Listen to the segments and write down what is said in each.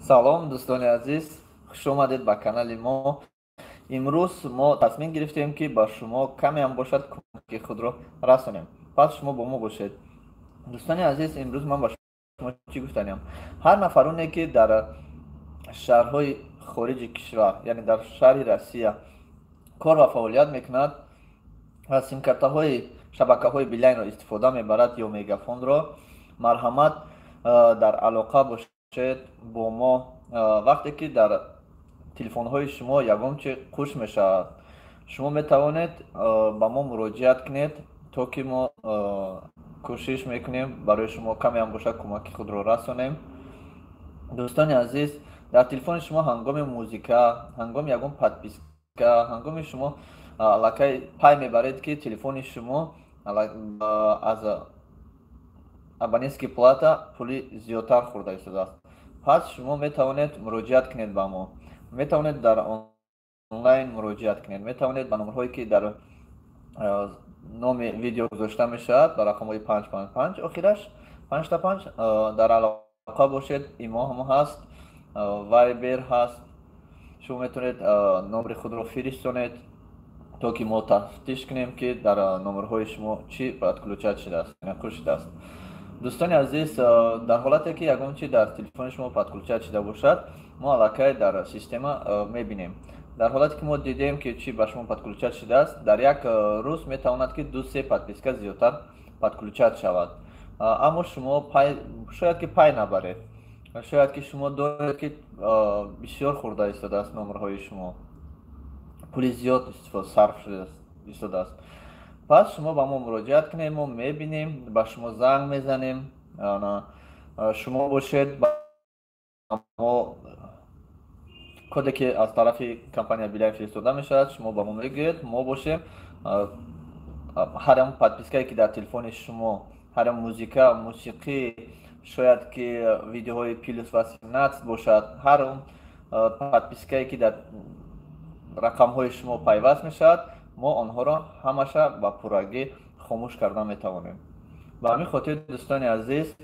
Салом, дӯстони азиз, хуш омадед ба канали мо. Имрӯз мо тасмим гирифтем, ки ба шумо камеам бошад, кӯмаки худро расонем. Пас шумо бо мо бошед. Дӯстони азиз, имрӯз ман ба шумо чӣ гуфтаниям? Ҳар нафароне, ки дар шаҳрҳои хориҷи кишвар, яъне дар шаҳри Россия кор ва фаъолият мекунад ва симкартаҳои шабакаҳои Билайнро истифода мебарад ё Мегафонро, марҳамат, дар алоқа бошед бо мо. Вақте ки дар телефонҳои шумо ягон чи қуш мешавад, шумо метавонед ба мо муроҷиат кунед, то ки мо кӯшиш мекунем, барои шумо камеам бошад, кӯмаки худро расонем. Дӯстони азиз, дар телефони шумо ҳангоми музика, ҳангоми ягон подписка, ҳангоми шумо аллакай пай мебаред, ки телефони шумо аз абонентский плата пули зиёдтар хӯрда истодааст, пас шумо метавонед муроҷиат кунед ба мо. Метавонед дар онлайн муроҷиат кунед, метавонед ба номерҳое, ки дар номи видео гузошта мешавад, ба рақамҳои 555, охираш панҷта панҷ, дар алоқа бошед. Имо ҳам ҳаст, Вайбер ҳаст. Шумо метавонед номери худро фиристонед, то ки мо тафтиш кунем, ки дар номерҳои шумо чӣ подключать шудааст, қуш шудааст. Дӯстони азиз, дар ҳолате ки ягон чи дар телефони шумо подключать шуда бошад, мо аллакай дар система мебинем. Дар ҳолате ки мо дидем, ки чӣ ба шумо подключать шудааст, дар як рӯз метавонад, ки ду се подписка зиёдтар подключать шавад, аммо шумо шояд ки пай набаред. Шояд ки шумо доред, ки бисёр хӯрда истодааст, номерҳои шумо пули зиёд сарф шуда истодааст. Пас шумо ба мо муроҷиат кунед, мо мебинем, ба шумо занг мезанем. Шумо бошед, ба мо коде, ки аз тарафи компания Билайн фиристода мешавад, шумо ба мо мегӯед. Мо бошем, ҳар он подпискае, ки дар телефони шумо, ҳар он музика, мусиқӣ, шояд ки видеоҳои плюс 18 бошад, ҳар он подпискае, ки дар рақамҳои шумо пайваст мешавад, мо онҳоро ҳамаша ба пуррагӣ хомӯш карда метавонем. Ба ҳамин хотир, дӯстони азиз,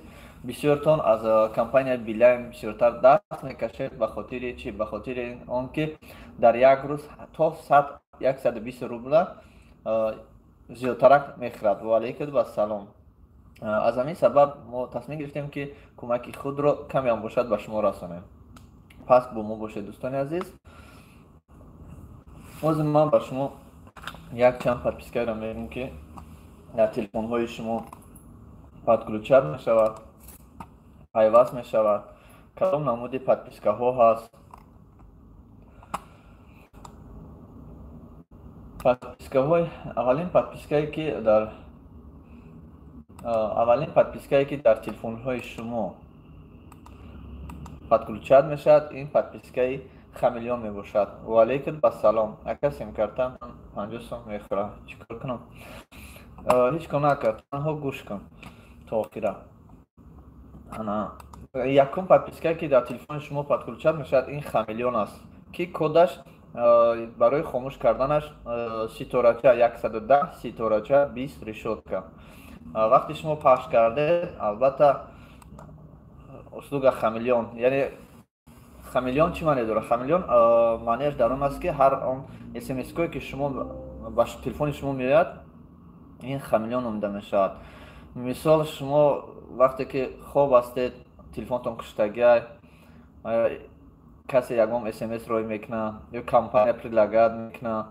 бисёртон аз компания Билайн бисёртар даст мекашед. Ба хотири чӣ? Ба хотири он ки дар як рӯз то 100, 120 рубла зиёдтарак мехӯрад. Ваалайкум вассалом. Аз ҳамин сабаб мо тасмим гирифтем, ки кӯмаки худро камеам бошад, ба шумо расонем. Пас бо мо бошед, дӯстони азиз. Ҳозир ман ба шумо якчанд подпискаро мегӯм, ки дар телефонҳои шумо подключать мешавад, пайваст мешавад, кадом намуди подпискаҳо ҳаст. Подпискаҳои аввалин подпискае, ки дар телефонҳои шумо подключать мешавад, ин подпискаи Хамелеон мебошад. Ваалайкум вассалом. Ака, симкарта 50 сом мехӯра, чӣ кор кунам? Ҳеҷ кор накард, танҳо гӯш кун то охира. Ана якум подпискае, ки дар телефони шумо подключать мешавад, ин Хамелеон аст, ки кодаш барои хомӯш карданаш ситорача 110 ситорача 20 решётка. Вақте шумо пахш кардед, албатта, услуга Хамелеон, яъне Хамелеон чӣ маъне дорад? Хамелеон маънеаш дар он аст, ки ҳар он смское, ки шумо ба телефони шумо меояд, ин Хамелеон номида мешавад. Мисол, шумо вақте ки хоб ҳастед, телефонтон куштагиай, касе ягон смс рой мекунад ё компания предлагать мекунад,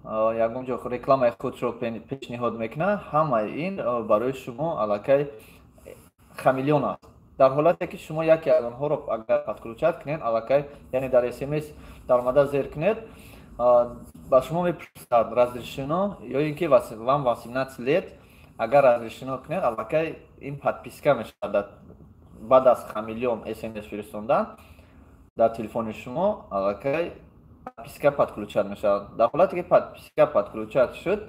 ягон ҷо рекламаи худро пешниҳод мекунад, ҳамаи ин барои шумо аллакай хамелеон аст. Дар ҳолате ки шумо яке аз онҳоро агар подключать кунед, аллакай, яъне дар смс даромада зер кунед, ба шумо мепурсад: «Разрешено ё ин ки вам 18 лет?» Агар разрешено кунед, аллакай ин подписка мешавад. Баъд аз Хамелеон смс фиристондан, дар телефони шумо аллакай подписка подключать мешавад. Дар ҳолате ки подписка подключать шуд,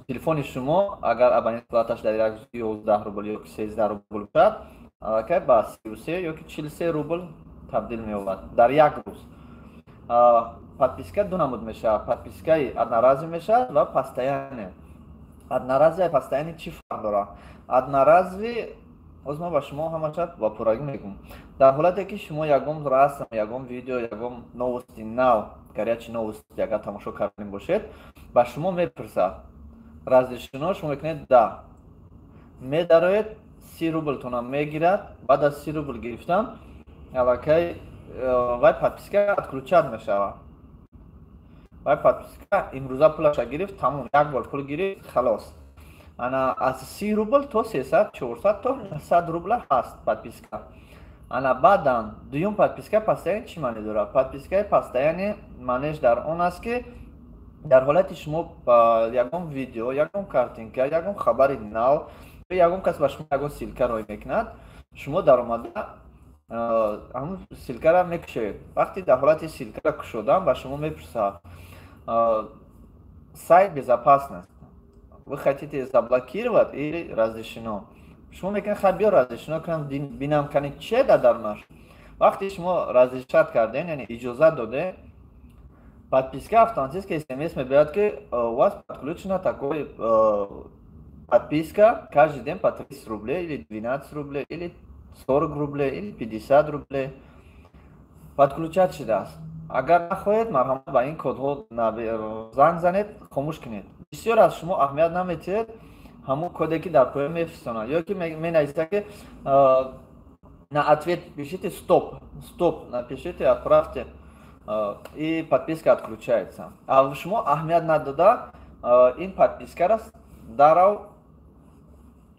телефони шумо агар абонент платаш дар як 11 рубл ё 13 рубл бошад, аллакай ба 33 ё ки 43 рубл табдил меёбад дар як рӯз. Подписка ду намуд мешавад: подпискаи одноразовый мешавад ва постоянный. Одноразовый, постоянный чӣ фарқ дорад? Одноразовый Ҳозир ман ба шумо ҳамаша ба пуррагӣ мегӯм. Дар ҳолате ки шумо ягон расм, ягон видео, ягон новости нав, горячий новости агар тамошо кардем бошед, ба шумо мепурсад. Разрешено, шумо мекунед да. Медароед, 30 рублтона мегирад, баъд аз 30 рубл гирифтан аллакай вай подписка отключать мешавад. Вай подписка имрӯза пулаша гирифт, тамом, як бор пул гирифт, халос. Ана аз 30 рубл то 300, 400 то 100 рубла ҳаст подписка. Ана баъдан дуюм подписка постоянный чӣ маъне дорад? Подпискаи постоянный маънеш дар он аст, ки дар ҳолати шумо ягон видео, ягон картинка, ягон хабари нав, ягон кас ба шумо ягон ссылка рой мекунад, шумо даромада ҳамун ссылкаро мекушоед. Вақте дар ҳолати ссылкаро кушодан ба шумо мепурсад: сайт безопасность, вы хотите заблокировать или разрешено? Шумо мекунед, хай биё разрешено кунам, бинам кани че дар дарунаш. Вақте шумо разрешать кардем, яъне иҷозат доде, подписка автоматически смс мебиёяд, ки у вас подключена такой подписка каждый день по 30 рублей или 12 рублей или 40 рублей или 50 рублей подключать шудааст. Агар нахоҳед, марҳамат, ба ин кодҳо занг занед, хомӯш кунед. Бисёр аз шумо аҳамият наметиҳед ҳамон коде ки дар поён мефиристонад, ё ки менависад, ки на ответ пишите стоп, стоп напишите, отправьте, и подписка отключается. А шумо аҳамият надода ин подпискаро дарав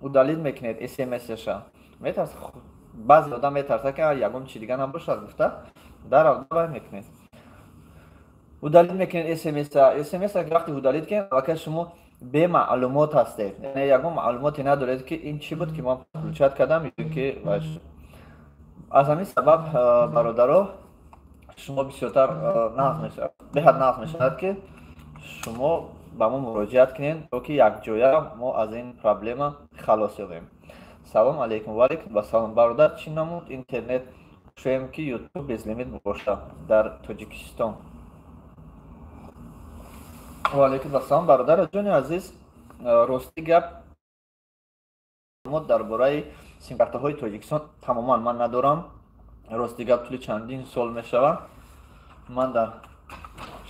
удалить мекунед смсаша. Метарс, баъзе одам метарсад, ки ягон чи дига набошад гуфта, дарав давай мекунед, удалить мекунед смса. Смса вақте удалить кунед, аллакай шумо бемаълумот ҳастед, яъне ягон маълумоте надоред, ки ин чӣ буд, ки ман подключать кардам ё ки. Аз ҳамин сабаб, бародаро, шумо бисёртар нағз мешавад, беҳад нағз мешавад, ки шумо ба мо муроҷиат кунед, то ки якҷоя мо аз ин проблема халос ёбем. Салом алейкум. Ваалейкум вассалом, бародар. Чӣ намуд интернет кушоем, ки Ютуб безлимит бошад дар Тоҷикистон? Ваалейкум ассалом, бародари ҷони азиз. Рости гап, дар бораи симкартаҳои Тоҷикистон тамоман ман надорам. Рости гап, тӯли чандин сол мешавад, ман дар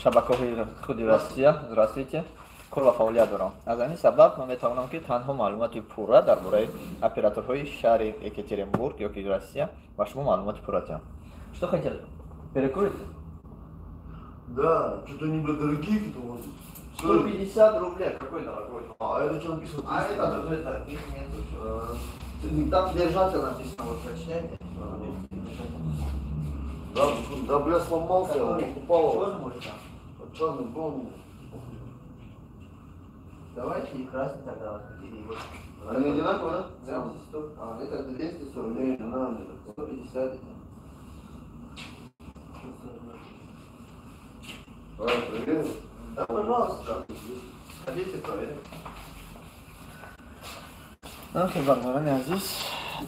шабакаҳои худи Россия, здравствуйте, кор ва фаъолият дорам. Аз ҳамин сабаб ман метавонам, ки танҳо маълумоти пурра дар бораи операторҳои шаҳри Екатеринбург ё ки Россия ба шумо маълумоти пурра диҳам. Что хотели, перекурите? Да, что-то они, блядь, дорогие какие-то у вас. 150 рублей. Какой дорогой? А это что написано? А это их нету. Там держатель написано, вот прочитайте. Да, да, бля, сломался, я покупал. Черный может там? Черный был. Давайте и красный тогда возьмите. Они одинаковые, да? Да, 100, а, это 240. Не, не надо. 150 это. Давай, проверим. Да, пожалуйста. Хотите, проверим. Бародарони азиз,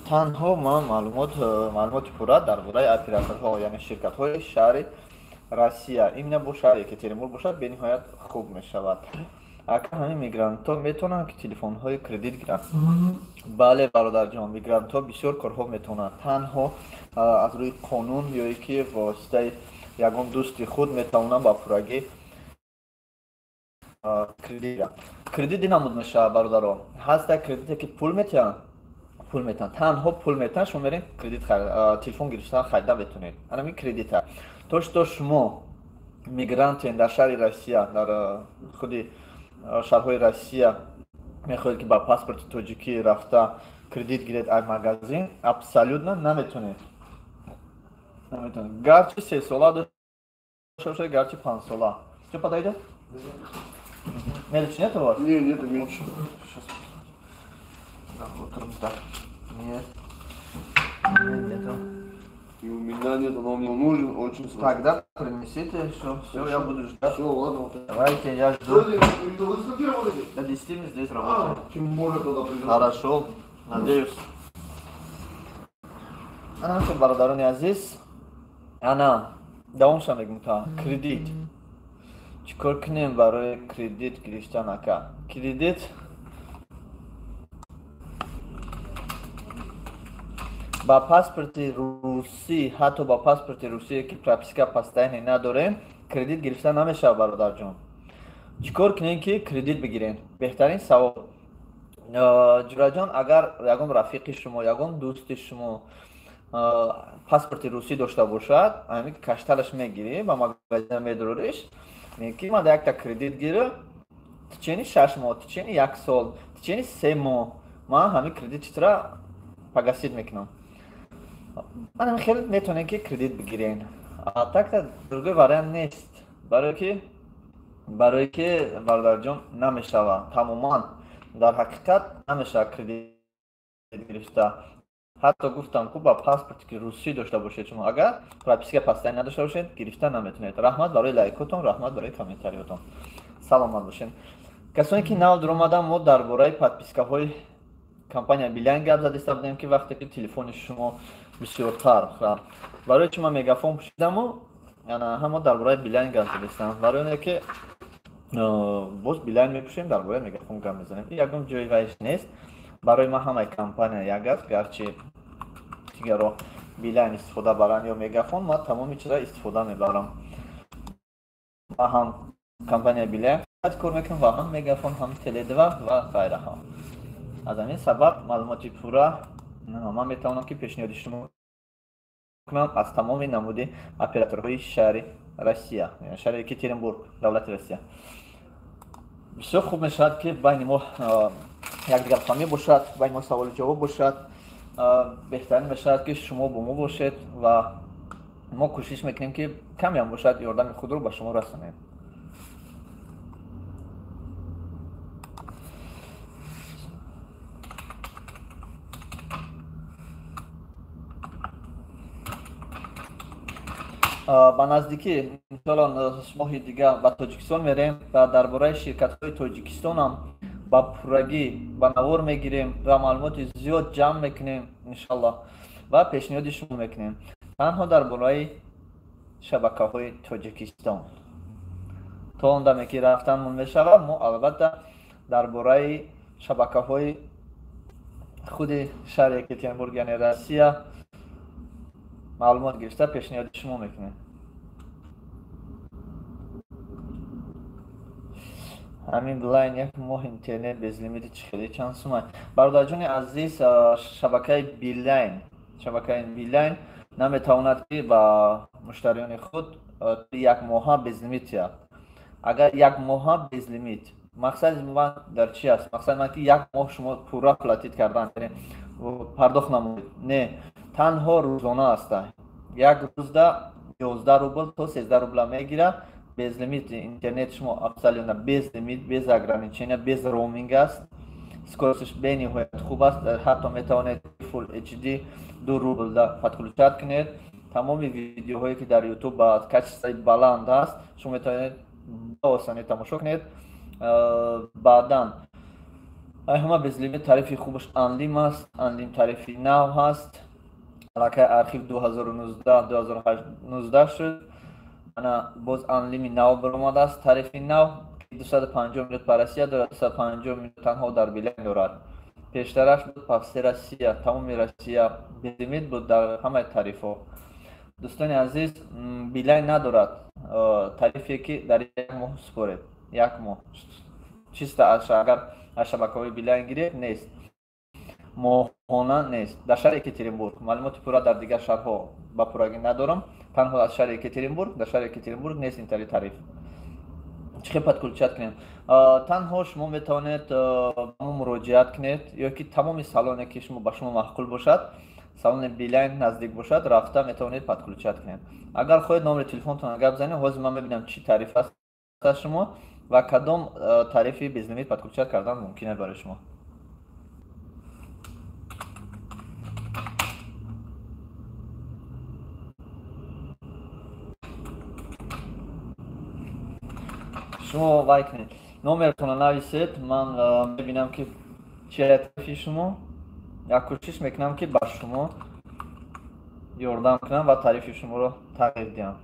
танҳо ман маълумоти пурра дар бораи операторҳо, яъне ширкатҳои шаҳри Россия, именно бо шаҳри Екатеринбург бошад, бениҳоят хуб мешавад. Ака, ҳамин мигрантҳо метавонанд, ки телефонҳои кредит гиранд? Бале, бародарҷон, мигрантҳо бисёр корҳо метавонанд. Танҳо аз рӯи қонун ё ки воситаи ягон дӯсти худ метавонанд ба пуррагӣ кредит гиранд. Кредит ин намуд мешавад, бародаро. Ҳаста кредите, ки пул метиҳанд, пул метиҳанд, танҳо пул метиҳанд, шумо меред, кредит телефон гирифтан харида метавонед. Анами кредита. То что шумо мигрантен дар шаҳри Россия, дар худи шаҳрҳои Россия мехоҳед, ки ба паспорти тоҷикӣ рафта кредит гиред аз магазин, абсолютно наметавонед, наметавонед, гарчи 3 сола дошта бошед, гарчи 5 сола. Что подойдет? Мелочь нет у вас? Не, нет, меньше. Сейчас. Да, утром так. Нет. Нет, нету. И у меня нет, но мне нужен очень срочно. Тогда принесите, все, все, я буду ждать. Все, ладно. Давайте, я жду. Вы скольки работаете? До 10 мы здесь работаем. А, тем более тогда придет. Хорошо, надеюсь. Ана, бародарони азиз, ана, давомша мегум та кредит. Чӣ кор кунем барои кредит гирифтан, ака? Кредит Ба паспорти русӣ, ҳатто ба паспорти русие ки прописка постоянный надорем, кредит гирифта намешавад, бародарҷон. Чӣ кор кунем ки кредит бигирем? Беҳтарин савол. Ҷураҷон, агар ягон рафиқи шумо, ягон дӯсти шумо паспорти русӣ дошта бошад, ҳамин кашталаш мегирӣ, ба магазина медурориш, мегӯӣ ки ман якта кредит гирам, течени 6 моҳ, течени 1 сол, течени 3 моҳ ман ҳамин кредитро погасид мекунам. Ман хеле метавонем ки кредит бигирем. А так-то другой вариант нест. Барое ки бародарҷон намешавад. Тамоман дар ҳақиқат намешавад кредит гирифта. Ҳатто гуфтам ку ба паспорте ки русӣ дошта бошед шумо, агар прописка постоянный надошта бошед, гирифта наметавонед. Раҳмат барои лайкотон, раҳмат барои комментариётон. Саломат бошед. Касоне ки нав дуромадан, мо дар бораи подпискаҳои компания Билайн гап задиста будем, ки вақте ки телефони шумо бисёртар барои чи ман мегафон пӯшидаму ҳамо дар бораи Билайн гап задистам, барои оне ки боз Билайн мепӯшем, дар бораи мегафон гап мезанем. Ягон ҷои вайш нест. Барои ман ҳамаи компания як аст, гарчи дигаро Билайн истифода баранд ё мегафон, ман тамоми чиза истифода мебарам. Ман ҳам компания Билайн кор мекунам ва ҳам мегафон, ҳам Теле2 ва ғайраҳо. Аз ҳамин сабаб маълумоти пурра ман метавонам ки пешниҳоди шумо кунам аз тамоми намуди операторҳои шаҳри Россия, шаҳри Екатеринбург, давлати Россия. Бисёр хуб мешавад ки байни мо якдигарфаҳмӣ бошад, байни мо саволу ҷавоб бошад. Беҳтарин мешавад ки шумо бо мо бошед ва мо кӯшиш мекунем ки камеам бошад ёрдами худро ба шумо расонем. Ба наздикӣ иншоалло моҳи дига ба Тоҷикистон мерем ва дар бораи ширкатҳои Тоҷикистонам ба пуррагӣ ба навор мегирем ва маълумоти зиёд ҷамъ мекунем иншоалло ва пешниҳоди шумо мекунем танҳо дар бораи шабакаҳои Тоҷикистон. То он даме ки рафтанмон мешавад, мо албатта дар бораи шабакаҳои худи шаҳри Екатеринбург, яъне Россия, маълумот гирифта пешниҳоди шумо мекунем. Ҳамин Билайн як моҳ интернет безлимити чӣ хеле чанд сумай? Бародарҷони азиз, шабакаи Билайн наметавонад ки ба муштариёни худ як моҳа безлимит диҳад. Агар як моҳа безлимит, мақсади ман дар чи аст? Мақсади ман ки як моҳ шумо пурра платит кардан, яъне пардохт намоед. Не, танҳо рӯзона аст. Як рӯзда 11 рубл то 13 рубла мегирад. Безлимит интернет шумо абсолютно безлимит, без ограничения, без роуминг аст. Скоростш бениҳоят хуб аст. Ҳатто метавонед Full HD 2 рублда подключать кунед. Тамоми видеоҳое ки дар YouTube ба качествои баланд аст, шумо метавонед ба осонӣ тамошо кунед. Баъдан ҳама безлимит тарифи хубаш Анлим аст. Анлим тарифи нав ҳаст. Аллакай архив 2019-2019 шуд. Ана боз Анлими нав баромадааст, тарифи нав 250 минут ба Россия дорад, 250 минут танҳо дар Билайн дорад. Пештараш буд по всей Россия, тамоми Россия безлимит буд дар ҳамаи тарифҳо. Дӯстони азиз, Билайн надорад тарифе ки дар як моҳ супоред, як моҳ чиста агар аз шабакаҳои Билайн гиред, нест, моҳона нест. Дар шаҳри Екатеринбург маълумоти пурра дар дигар шаҳрҳо ба пуррагӣ надорам, танҳо аз шаҳри Екатеринбург, дар шаҳри Екатеринбург нест ин тариф. Чӣ хел подключать кунем? Танҳо шумо метавонед ба мо муроҷиат кунед ё ки тамоми салоне ки шумо ба шумо маъқул бошад, салони Билайн наздик бошад, рафта метавонед подключать кунед. Агар хоҳед номери телефонтонро гап занед, ҳозир ман мебинам чӣ тариф аст аз шумо ва кадом тарифи безлимит подключать кардан мумкин аст барои шумо. Шумо вай кунед, номертонро нависед, ман мебинам ки чи тарифи шумо, як кӯшиш мекунам ки ба шумо ёрдам кунам ва тарифи шуморо тағйир диҳам.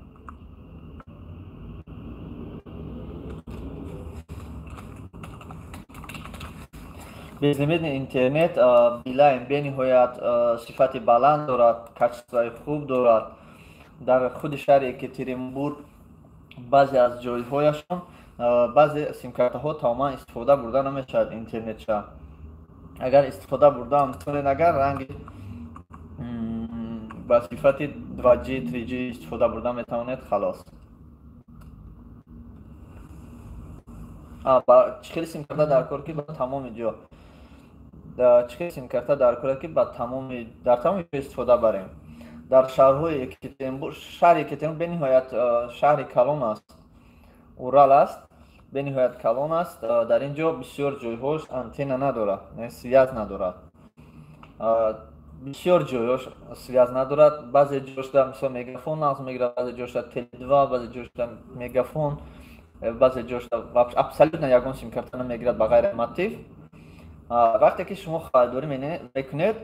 Безлимитный интернет Билайн бениҳоят сифати баланд дорад, качествои хуб дорад. Дар худи шаҳри Екатеринбург баъзе аз ҷойҳояшон баъзе симкартаҳо тамоман истифода бурда намешавад интернетша. Агар истифода бурдаам тунед, агар ранги ба сифати 2G, 3G истифода бурда метавонед, халос. Чӣ хели симкарта дар кор ки ба тамоми ҷо, чӣ хели симкарта дар кор ки ба тамоми дар тамоми ҷо истифода барем. Дар шаҳрҳои Екатеринбург, шаҳри Екатеринбург бениҳоят шаҳри калон аст, Урал аст, бениҳоят калон аст. Дар ин ҷо бисёр ҷойҳош антенна надорад, связь надорад. Бисёр ҷойҳош связь надорад. Баъзе ҷошда мисол мегафон нағз мегирад, баъзе ҷошда Теле2, баъзе ҷошда мегафон, баъзе ҷошда абсолютно ягон симкарта намегирад ба ғайри мотив. Вақте ки шумо харидорӣ мекунед,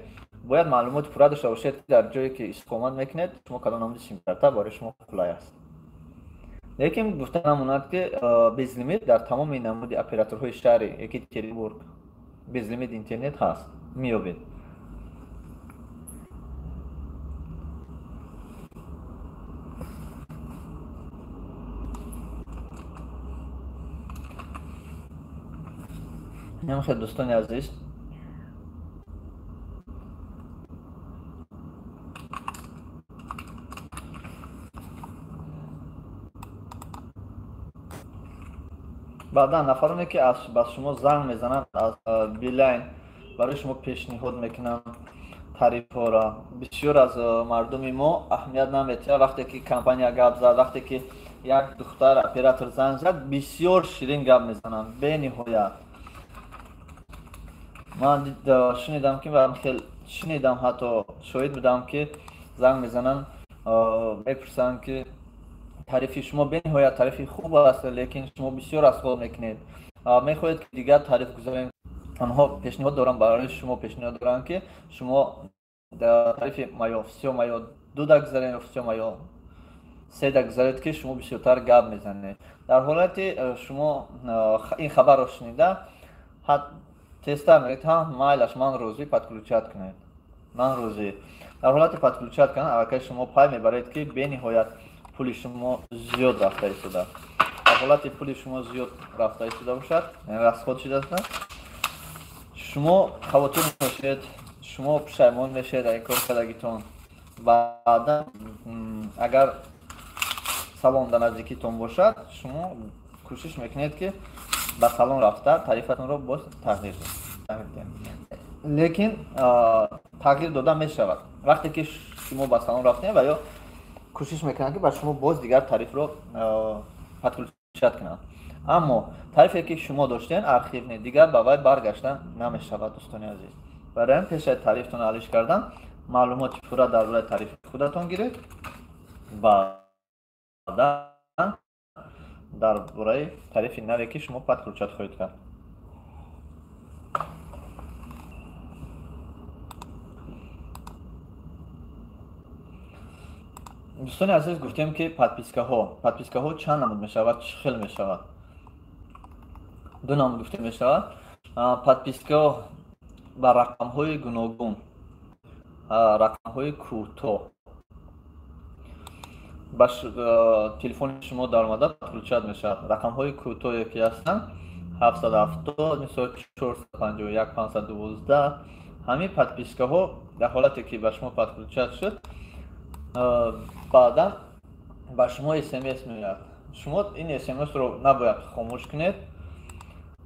бояд маълумоти пурра дошта бошед, ки дар ҷое ки истиқомат мекунед, шумо кадом намуди симкарта барои шумо қулай аст. Лекин гуфта намонад, ки безлимит дар тамоми намуди операторҳои шаҳри Екатеринбург безлимит интернет ҳаст, меёбед. Намхел, дӯстони азиз. Баъдан нафароне ки ба шумо занг мезананд аз Билайн, барои шумо пешниҳод мекунанд тарифҳоро. Бисёр аз мардуми мо аҳамият наметиҳад. Вақте ки компания гап зад, вақте ки як духтар оператор занг зад, бисёр ширин гап мезананд, бениҳоят. Ман шунидам ки шунидам, ҳатто шоҳид будам, ки занг мезананд, мепурсанд, ки тарифи шумо бениҳоят тарифи хуб аст, лекин шумо бисёр расход мекунед, мехоҳед ки дигар тариф гузорем. Онҳо пешниҳод доранд, барои шумо пешниҳод доранд, ки шумо тарифи моё всё моё дуда гузаред ё всё моё седа гузаред, ки шумо бисёртар гап мезанед. Дар ҳолати шумо ин хабарро шунида, тезтар мегӯед: ҳа, майлаш, ман розӣ, подключать кунед, ман розӣ. Дар ҳолати подключать кардан аллакай шумо пай мебаред, ки бениҳоят пули шумо зиёд рафта истода. Дар ҳолати пули шумо зиёд рафта истода бошад, расход шудааст, шумо хавотир мешавед, шумо пушаймон мешавед аз ин кор кардагитон. Баъдан агар салон дар наздикитон бошад, шумо кӯшиш мекунед, ки ба салон рафта тарифатонро боз тағйир диҳед. Лекин тағйир дода мешавад. Вақте ки шумо ба салон рафтем, ва ё кӯшиш мекунанд, ки ба шумо боз дигар тарифро подключать кунанд, аммо тарифе ки шумо доштен, архивный, дигар ба вай баргаштан намешавад, дӯстони азиз. Барои ҳамин пеш аз тарифтон алиш кардан маълумоти пурра дар бораи тарифи худатон гиред, баъдан дар бораи тарифи наве ки шумо подключать хоҳед кард. Дӯстони азиз, гуфтем, ки подпискаҳо чанд намуд мешавад, чӣ хел мешавад? Ду намуд гуфта мешавад. Подпискаҳо ба рақамҳои гуногун, рақамҳои кӯтоҳ ба телефони шумо даромада подключать мешавад. Рақамҳои кӯтоҳе ки ҳастанд, 770, мисол 451, 512. Ҳамин подпискаҳо дар ҳолате ки ба шумо подключать шуд, баъдан ба шумо смс меояд. Шумо ин смсро набояд хомӯш кунед,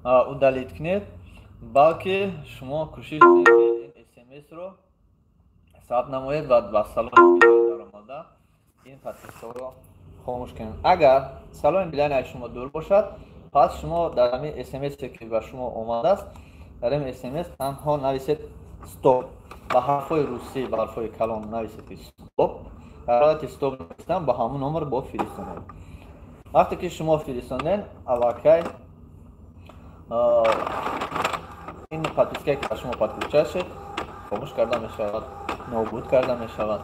удалить кунед, балки шумо кӯшиш кунед, ки ин смсро сабт намоед ва ба салони даромада ин подпискаро хомӯш кунед. Агар салони Билайни аз шумо дур бошад, пас шумо дар ҳамин смсе ки ба шумо омадааст, дар ин смс танҳо нависед стоп, ба ҳарфҳои русӣ, ба ҳарфҳои калон нависед, ки стоп. Дар ҳолати стоп навистан ба ҳамон номер бо фиристонед. Вақте ки шумо фиристондед, аллакай ин подпискае ки ба шумо подключать шуд, хомӯш карда мешавад, нобуд карда мешавад.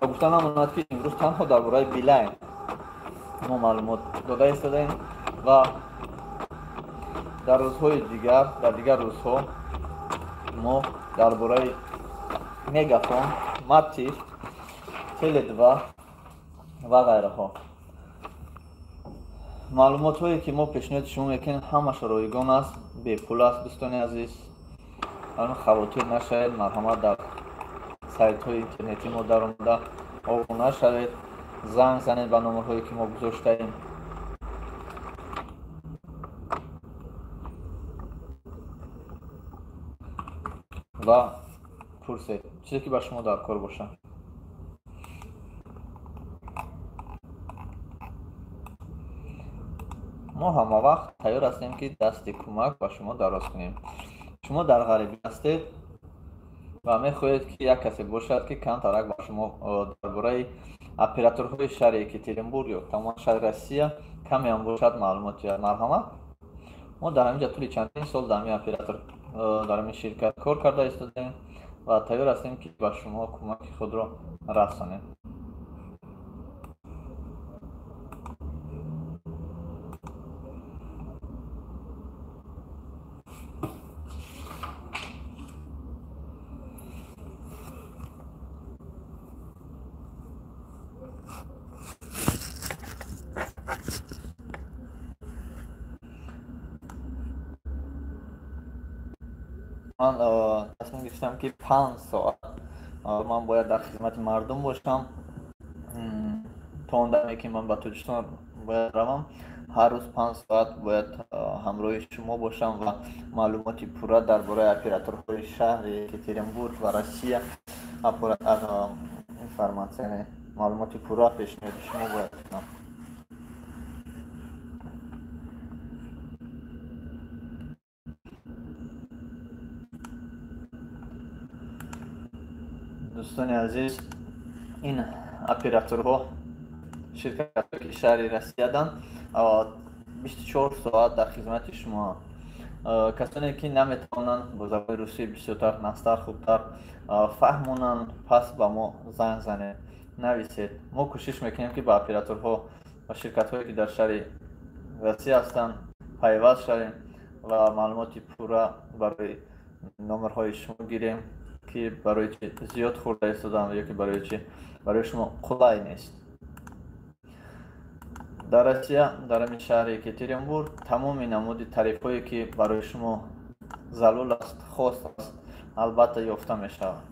Гуфта намонад, ки имрӯз Имрӯз танҳо дар бораи Билайн мо маълумот дода истодаем ва дар рӯзҳои дигар, дар дигар рӯзҳо мо дар бораи Мегафон, Матиф, Теле2 ва ғайраҳо. Маълумотҳое ки мо пешниҳоди шумо мекунем, ҳамааш ройгон аст, бепул аст, дӯстони азиз. Хавотир нашавед, марҳамат дар сайтҳои интернетӣ мо даромада обуна шавед, занг занед ба номерҳое ки мо гузоштаем. Ва пурсед чизе ки ба шумо дар кор бошад. Мо ҳама вақт тайёр ҳастем, ки дасти кӯмак ба шумо дароз кунем. Шумо дар ғарибӣ ҳастед ва мехоҳед, ки як касе бошад, ки камтарак ба шумо дар бораи операторҳои шаҳри Екатеринбург ё тамоми шаҳри Россия камеам бошад маълумот диҳад. Марҳамат, мо дар ҳамин ҷо тӯли чандин сол дар ҳамин оператор, дар ҳамин ширкат кор карда истодаем ва тайёр ҳастем, ки ба шумо кӯмаки худро расонем. Ман тасмим гирифтам, ки 5 соат ман бояд дар хизмати мардум бошам то он даме, ки ман ба Тоҷикистон бояд равам. Ҳар рӯз 5 соат бояд ҳамроҳи шумо бошам ва маълумоти пурра дар бораи операторҳои шаҳри Екатеринбург ва Россия, информация, маълумоти пурра пешниҳоди шумо бояд кунам. Дӯстони азиз, ин операторҳо, ширкатҳое ки шаҳри Россияданд, 24 соат дар хизмати шумоанд. Касоне ки наметавонанд бо забони русӣ бисёртар, нағзтар, хубтар фаҳмонанд, пас ба мо занг занед, нависед. Мо кӯшиш мекунем, ки ба операторҳо ва ширкатҳое ки дар шаҳри Россия ҳастанд, пайваст шавем ва маълумоти пурра барои номерҳои шумо гирем, ки барои чи зиёд хӯрда истоданд ё ки барои чи барои шумо қулай нест. Дар Россия, дар ҳамин шаҳри Екатеринбург, тамоми намуди тарифҳое ки барои шумо зарур аст, хос аст, албатта ёфта мешавад.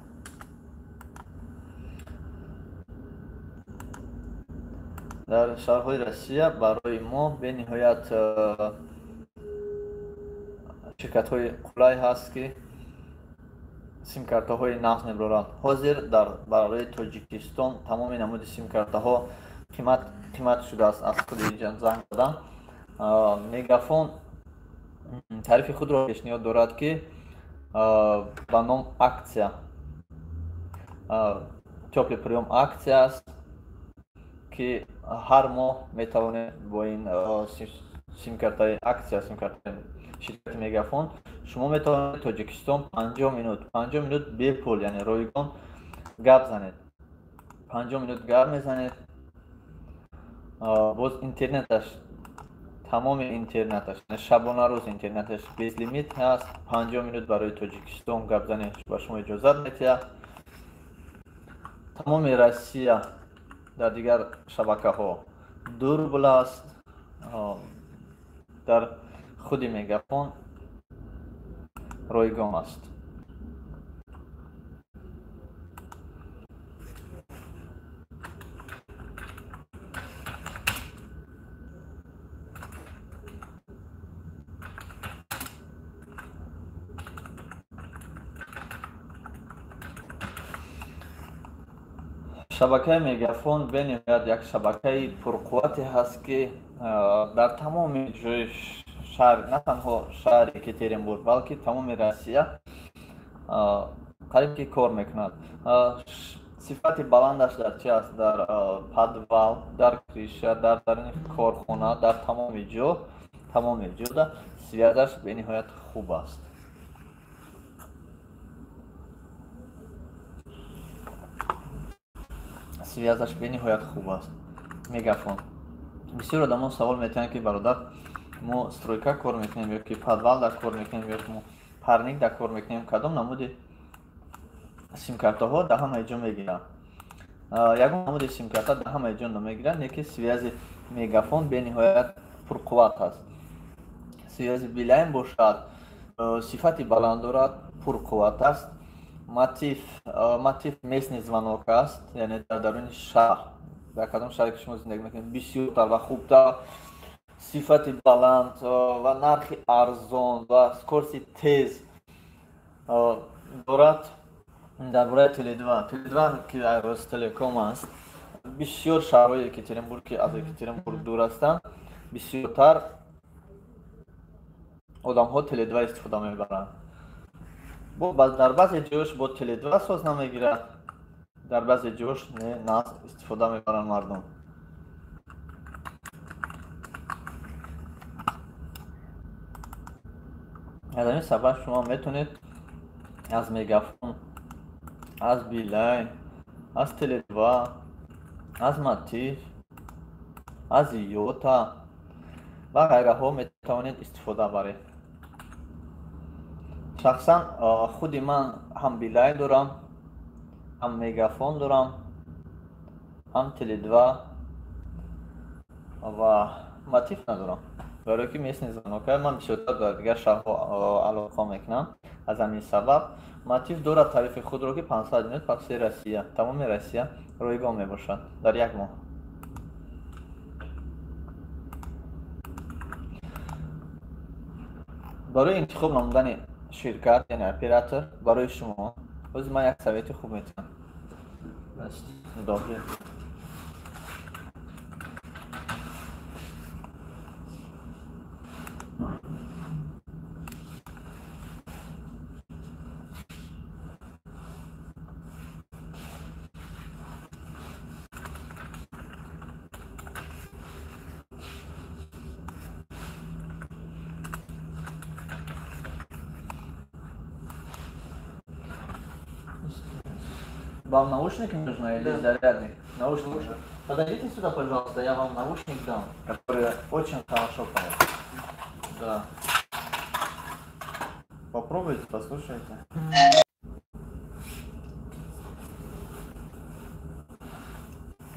Дар шаҳрҳои Россия барои мо бениҳоят ширкатҳои қулай ҳаст, ки симкартаҳои нағз мебароранд. Ҳозир дар барои Тоҷикистон тамоми намуди симкартаҳо қимат шудааст. Аз худи занг задан, Мегафон тарифи худро пешниҳод дорад, ки ба ном акция, тёплый приём акция аст, ки ҳар моҳ метавонед бо ин симкартаи акция, симкартаи ширкати Мегафон, шумо метавонед Тоҷикистон 50 минут, 50 минут бепул, яъне ройгон гап занед. 50 минут гап мезанед. Боз интернеташ, тамоми интернеташ, шабонарӯз интернеташ безлимит ҳаст. 50 минут барои Тоҷикистон гап занед ба шумо иҷозат медиҳад. Тамоми Россия дар дигар шабакаҳо 2 рубл аст, дар худи Мегафон ройгон аст. Шабакаи Мегафон бениҳоят як шабакаи пурқуввате ҳаст, ки дар тамоми ҷои шаҳр, на танҳо шаҳри Екатеринбург, балки тамоми Россия қариб ки кор мекунад. Сифати баландаш дар чи аст? Дар подвал, дар крыша, дар даруни корхона, дар тамоми ҷо, тамоми ҷода связь аш бениҳоят хуб аст. Связаш бениҳоят хуб аст. Мегафон. Бисёр одамон савол метиҳанд, ки бародар, мо стройка кор мекунем ё ки подвал дар кор мекунем ё ки мо парник дар кор мекунем, кадом намуди симкартаҳо дар ҳамаи ҷо мегиранд? Ягон намуди симкарта дар ҳамаи ҷо намегиранд, лекин связи Мегафон бениҳоят пурқувват аст. Связи Билайн бошад, сифати баланд дорад, пурқувват аст. Матиф местный звонок аст, яъне дар даруни шаҳр, дар кадом шаҳре ки шумо зиндагӣ мекунед, бисёртар ва хубтар, сифати баланд ва нархи арзон ва скорости тез дорад. Дар бораи Теле2, Теле2 ки Ростелеком аст, бисёр шаҳрҳои Екатеринбург, ки аз Екатеринбург дур ҳастанд, бисёртар одамҳо Теле2 истифода мебаранд. Дар баъзе ҷош бо Теле2 соз намегирад, дар баъзе ҷош не, истифода мебаранд мардум. Аз ҳамин сабаб шумо метавонед аз Мегафон, аз Билайн, аз Теле2, аз Матиф, аз Йота ва ғайраҳо метавонед истифода баред. Шахсан худи ман ҳам Билайн дорам, ҳам Мегафон дорам, ҳам Теле2 ва Матиф надорам. Барои ки местный звонок ман бисёртар дар дигар шаҳрҳо алоқа мекунам. Аз ҳамин сабаб Матиф дорад тарифи худро, ки 500 минут по всей Россия, тамоми Россия ройгон мебошад дар як моҳ. Барои интихоб намудани ширкат, яъне оператор, барои шумо ҳозир ман як совети хуб метиҳам. Добре. Вам наушник нужно или да. Зарядник? Наушник. Подойдите сюда, пожалуйста, я вам наушник дам, который очень хорошо поет. Да. Попробуйте, послушайте.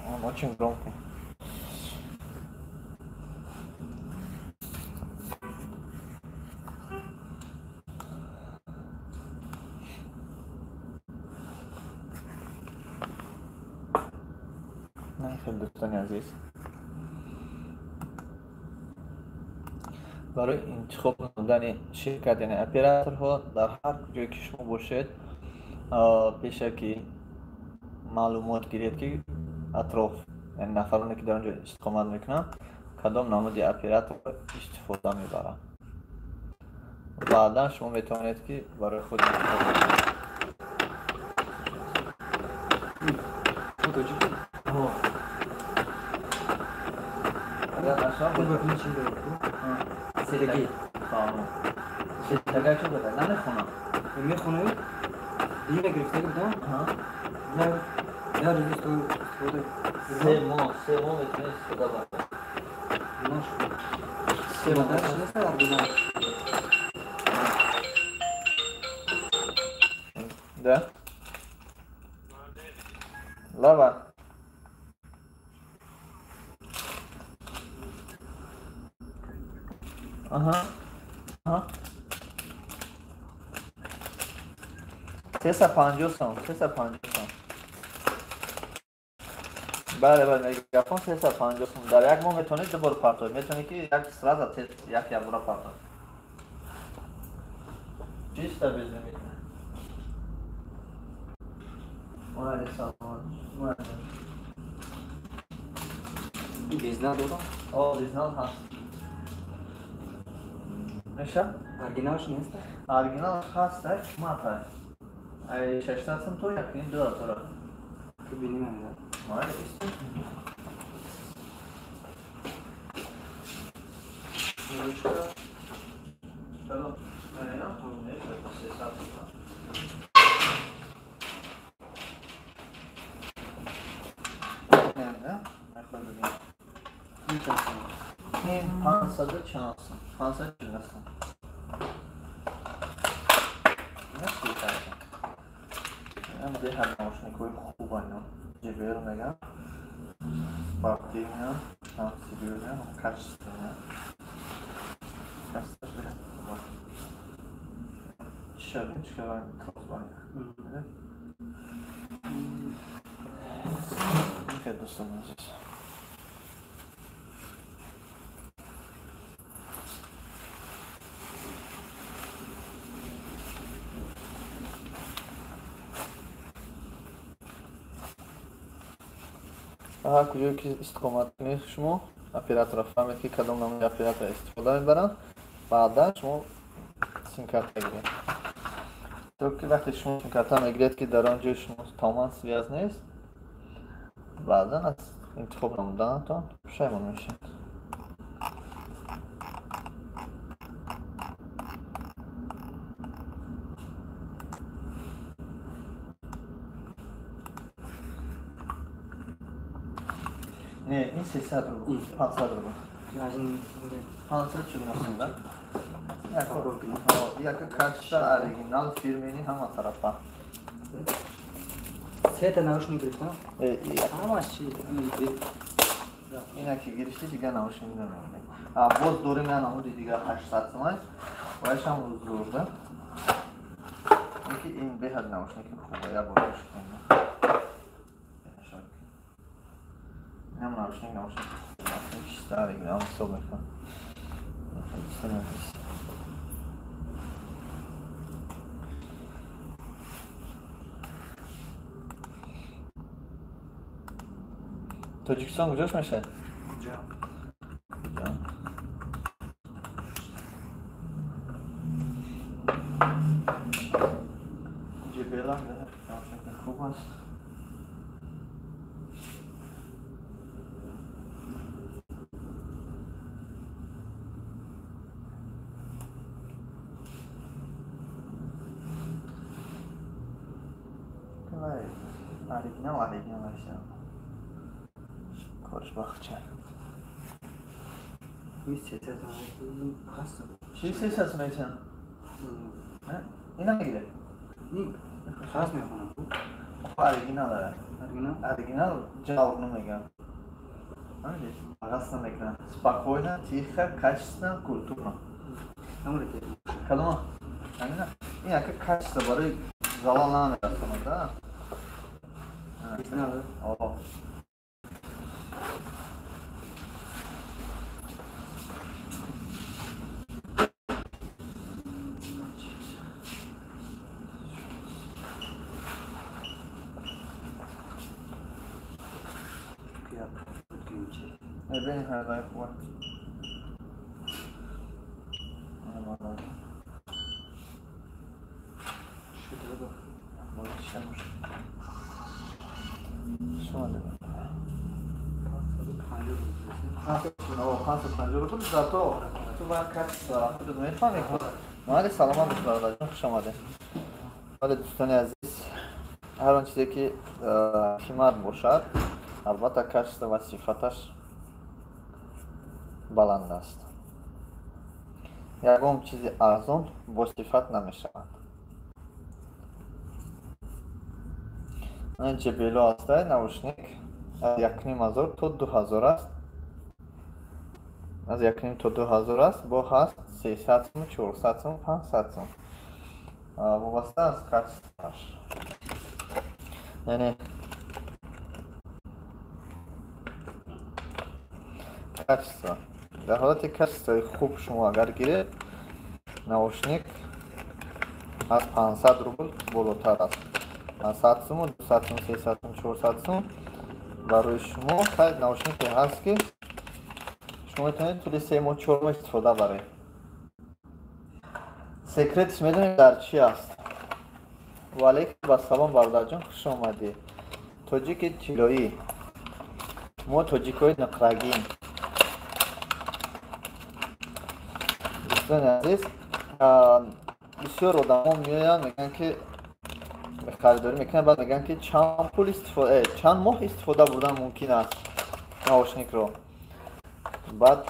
Он очень громкий. Дӯстони азиз, барои интихоб намудани ширкат, яъне операторҳо, дар ҳар ҷое ки шумо бошед, пешакӣ маълумот гиред, ки атроф, яъне нафароне ки дар он ҷо истиқомат мекунанд, кадом намуди оператор истифода мебаранд. Баъдан шумо метавонед, ки барои худ интихоб кунед. Сергей. Сергей чӣ буда? Намехонам. Мехонам? Дина гирифтагӣ будам? Я рӯз истифода. 3 моҳ, 3 моҳ метавонед истифода баред. 3 моҳ. Нест оригинал? Да? Лава. Ага. 350 сом, 350 сом. Бале, бале, Мегафон 350 сом. Дар як моҳ метавонед ду бор партоед. Метавонед, ки як сразу як якбора партоед. Чисто безлимитно. Майли, салом. Майли. Безнал додам? О, безнал ҳаст. Меша? Оригиналш нест? Оригинал ҳаст, қимат аст. Ай 600 сом то 1,5 ҳазора. Ту бинем. Майли, Ручка. Чаро? Ин 500 чанд сум? 540 сум. Ин беҳад наушникҳои хубанд. JBL мегӯям. Спортивный, ҳам серьёзный, ҳам качественный. Качествош беҳад хуб аст. Чӣ шавем, чӣ кардам кросбанк. Хеле дӯстони азиз. Ҳар куҷое ки истиқомат кунед, шумо операторро фаҳмед, ки кадом намуди оператор истифода мебаранд, баъдан шумо симкарта гиред. То ки вақте шумо симкарта мегиред, ки дар он ҷои шумо тамоман связь нест, баъдан аз интихоб намуданатон пушаймон мешавед. Не, ин 300 рубл, 500 рубл. 540 сум, да? Яка качество оригинал, фирменный, ҳама тарафа. Сета наушник гирифтам? Ҳамаш чи? Ина ки гирифти, дигар наушник намемонем. Боз дорем я намуди дигар 800 сум аст. Вайшам зур, да? Ки ин беҳад наушники хуба, я бор гӯш кунем. Инам наушник, наушник чисто оригинал ҳисоб мекунам. Тоҷикистон куҷош мешавад? Куҷо? JBL наушники хуб аст. Оригинал, оригинал аст. Корш бахча. Ин 300 сум хаст. Чӣ 300 сум метиҳанд? Ина мегиред? Хаст мехонам. Оригинал дорад. Оригинал? Оригинал ҷалб намегӯям. Ағас намекунад. Спокойно, тихо, качественно, культурно. Кадома? Ҳамина? Ин яка качество барои залал намерасонад, да? Оригинал? О. Бениҳоят хуб. Зато ту бояд качество худат мефаҳмӣ. Майли, саломат бош, бародарҷон, хуш омадед. Вале дӯстони азиз, ҳар он чизе ки қимат бошад, албатта качество ва сифаташ баланд аст. Ягон чизи арзон бо сифат намешавад. Ин JBL аст, наушник аз 1500 то 2000 аст. Аз 1500 то 2000 аст, бо ҳаст 300 сум, 400 сум, 500 сум. Вобаста аз качествоаш. Яъне качество. Дар ҳолати качествои хуб шумо агар гиред, наушник аз 500 рубл болотар аст. 100 сум, 200 сум, 300 сум, 400 сум барои шумо хайр наушнике ҳаст, ки шумо метавонед тӯли 3 моҳ, 4 моҳ истифода баред. Секретиш медонед дар чӣ аст? Ва алайкум ассалом, бародарҷон, хуш омадӣ. Тоҷики тиллоӣ. Мо тоҷикҳои нуқрагин. Дӯстони азиз, бисёр одамо меоянд, мегӯянд ки харидорӣ мекунанд, баъд мегӯянд ки чанд пул истифода, чанд моҳ истифода бурдан мумкин аст наушникро. Баъд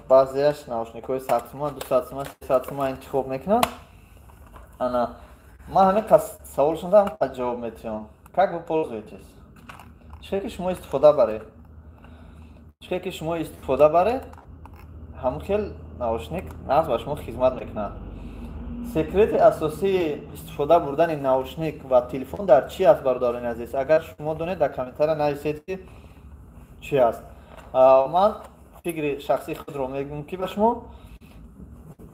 баъзеяш наушникҳои 100 суман, 200 суман, 300 суман интихоб мекунанд. Ана ман ҳамин қас саволшонда ҳам қад ҷавоб метиҳам. Как вы пользуетесь? Чӣ ки шумо истифода баред? Чӣ ки шумо истифода баред, ҳамон хел наушник нағз ба шумо хизмат мекунад. Секрети асосии истифода бурдани наушник ва телефон дар чӣ аст, бародарони азиз? Агар шумо донед, дар комментария нависед, ки чӣ аст. Ман фикри шахсии худро мегӯям, ки ба шумо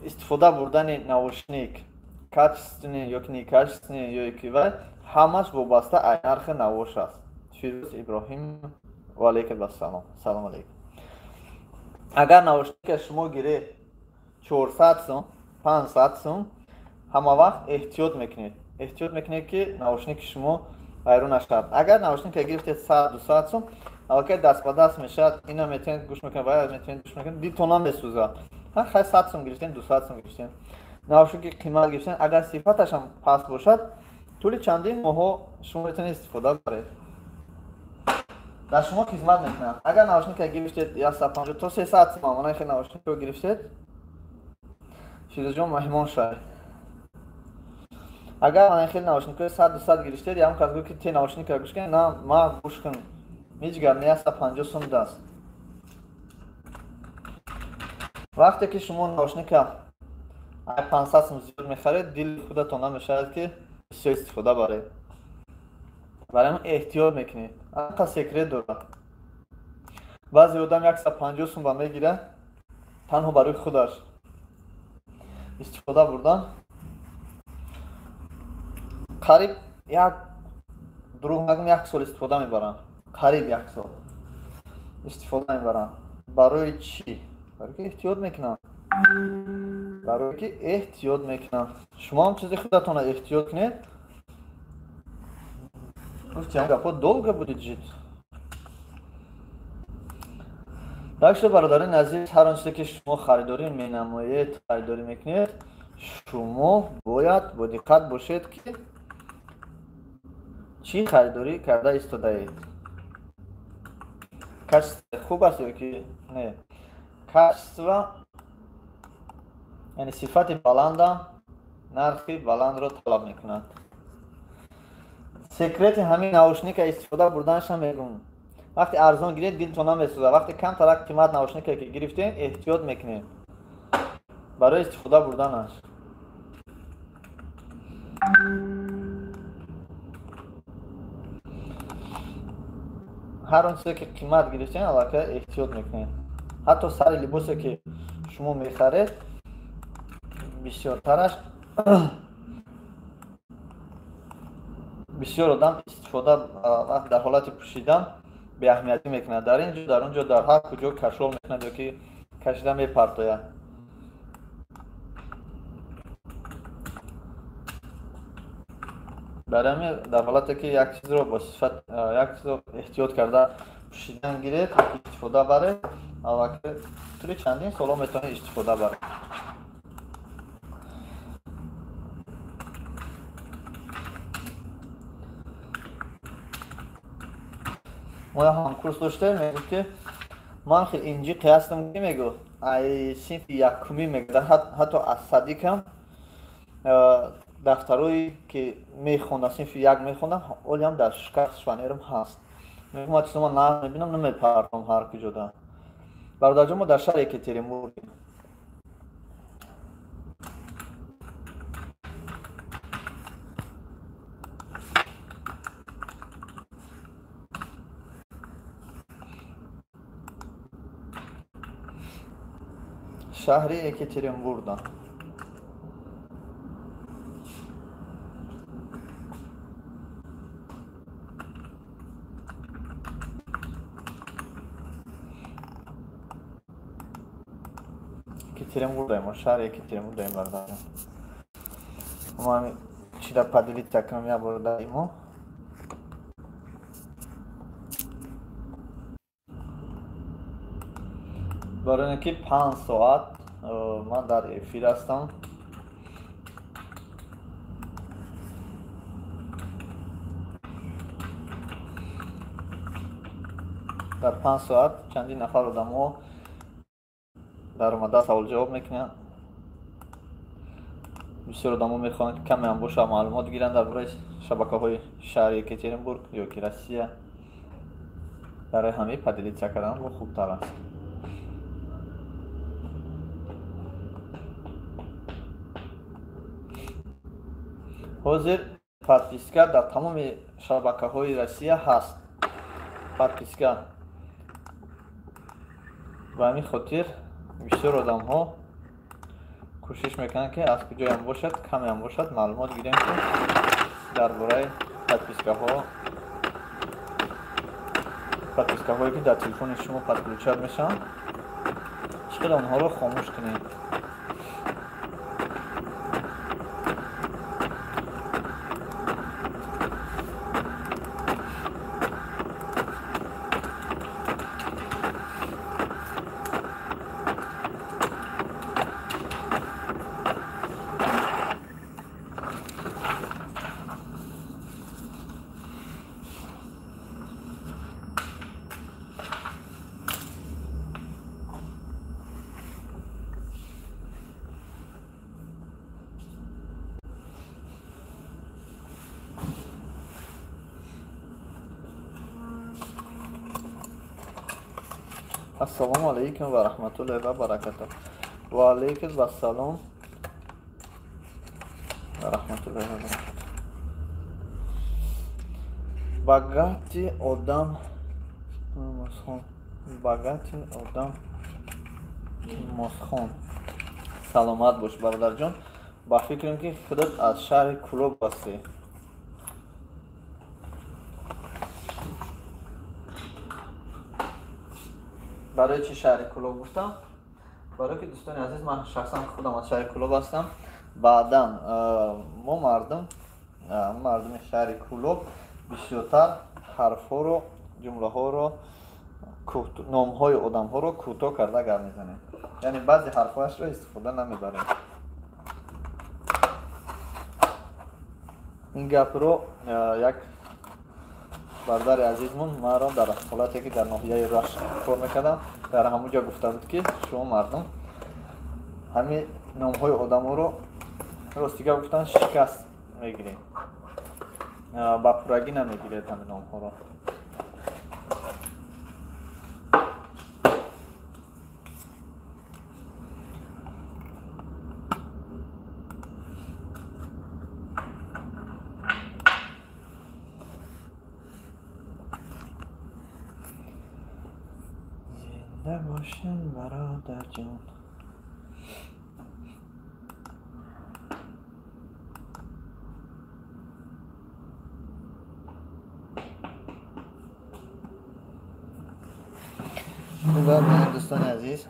истифода бурдани наушник качественный ё ки некачественный ё ки вай ҳамаш вобаста аз нархи навош аст. Фирӯз Иброҳим, ва алайкум ассалом. Салом алейкум. Агар наушника шумо гиред 400 сум, 500 сум, ҳама вақт эҳтиёт мекунед. Эҳтиёт мекунед, ки наушники шумо вайрон нашавад. Агар наушника гирифтед 100, 200 сум, аллакай даст ба даст мешавад, ина метавонед гӯш мекунед, вай метавонед гӯш мекунед, дилтон месӯзад. Хай 100 сум гирифтем, 200 сум гирифтем. Наушники қимат гирифтем, агар сифаташ ҳам паст бошад, тӯли чандин моҳҳо шумо метавонед истифода баред. Дар шумо хизмат мекунад. Агар наушника гирифтед 150 то 300 сум, мана хел наушникро гирифтед, Фирӯзҷон меҳмон шавед. Агар мана хел наушникҳои 100, 200 гирифтед, ям кас гӯ ки те наушника гӯш кун, на, ма гӯш кун. Ҳеҷ гап не, 150 сум даст. Вақте ки шумо наушника 500 сум зиёд мехаред, дили худатон намешавад, ки бисёр истифода баред. Барои ҳамин эҳтиёт мекунед. Ақа секрет дорад. Баъзе одам 150 сум ба мегирад танҳо барои худаш истифода бурдан. Қариб як, дурӯғ нагӯм, як сол истифода мебаранд. Қариб як сол истифода мебаранд. Барои чӣ? Барои ки эҳтиёт мекунанд. Барои ки эҳтиёт мекунанд. Шумо ҳам чизи худатонро эҳтиёт кунед. Гуфтем, гапо долго будет жить. Так что, бародарони азиз, ҳар он чизе ки шумо харидорӣ менамоед, харидорӣ мекунед, шумо бояд бо диққат бошед, ки чӣ харидорӣ карда истодаед. Качество хуб аст ё ки не? Качество, яъне сифати баландам нархи баландро талаб мекунад. Секрети ҳамин наушника истифода бурданашам мегӯм. Вақте арзон гиред, дилтон намесӯзад. Вақте камтарак қимат наушника ки гирифтем, эҳтиёт мекунед барои истифода бурданаш. Ҳар он чизе ки қимат гирифтем, аллакай эҳтиёт мекунед. Ҳатто сари либосе ки шумо мехаред, бисёртараш бисёр одам истифода дар ҳолати пӯшидан беаҳамиятӣ мекунад. Дар ин ҷо, дар он ҷо, дар ҳар куҷо кашол мекунад ё ки кашида мепартояд. Дар ҳамин дар ҳолате ки як чизро бо сифат, як чизро эҳтиёт карда пӯшидан гиред, истифода баред, аллакай тӯли чандин солҳо метавонед истифода баред. Мо як ҳамкурс доштем, мегуфт, ки ман хел инҷиқе ҳастам, ки мегуфт, ай синфи якумӣ мегуфт, ҳатто аз садикам дафтарое ки мехондам, синфи як мехондам, ҳолиам дар шкаф шванерам ҳаст. Мегуфт, ман чизо ман нағз мебинам, намепартом ҳар куҷода. Бародарҷон, мо дар шаҳри Екатеринбургем. Шаҳри Екатеринбургда. Екатеринбургдаем, мо шаҳри Екатеринбургдаем, бародарҷон. Мо ҳамин чида поделиться кунам як бор дар имо. Барои ин ки 5 соат ман дар эфир ҳастам. Дар 5 соат чандин нафар одамҳо Даромада савол-ҷавоб мекунанд. Бисёр одамо мехоҳанд, ки каме ҳам боша маълумот гиранд дар бораи шабакаҳои шаҳри Екатеринбург ё ки Россия. Барои ҳамин поделиться кардан бо хубтар аст. Ҳозир подписка дар тамоми шабакаҳои Россия ҳаст. Подписка. Ба ҳамин хотир бисёр одамҳо кӯшиш мекунанд, ки аз куҷоям бошад, камеам бошад, маълумот гирем, ки дар бораи подпискаҳое ки дар телефони шумо подключат мешаванд, чӣ қадар онҳоро хомӯш кунем. Ассалому алайкум ва раҳматуллоҳи ва баракатуҳ. Ва алайкум ассалом ва раҳматуллоҳи ва баракатуҳ. Богатый одам мосхон. Богатый одам мосхон. Саломат бош, бародарҷон. Ба фикрам, ки худат аз шаҳри Кӯлоб ҳастӣ. Барои чӣ шаҳри Кӯлоб гуфтам? Барои ки, дӯстони азиз, ман шахсан худам аз шаҳри Кӯлоб ҳастам. Баъдан мо мардуми шаҳри Кӯлоб бисёртар ҳарфҳоро, ҷумлаҳоро, номҳои одамҳоро кӯтоҳ карда гап мезанем. Яъне баъзе ҳарфҳояшро истифода намебарем. Ин гапро як бародари азизмон маро дар ҳолате ки дар ноҳияи Рашт кор мекардам, дар ҳамон ҷо гуфта буд, ки шумо мардум ҳамин номҳои одаморо, ростига гуфтан, шикаст мегиред, ба пуррагӣ намегиред ҳамин номҳоро. Зинда бошем, бародарҷон. Дӯстони азиз,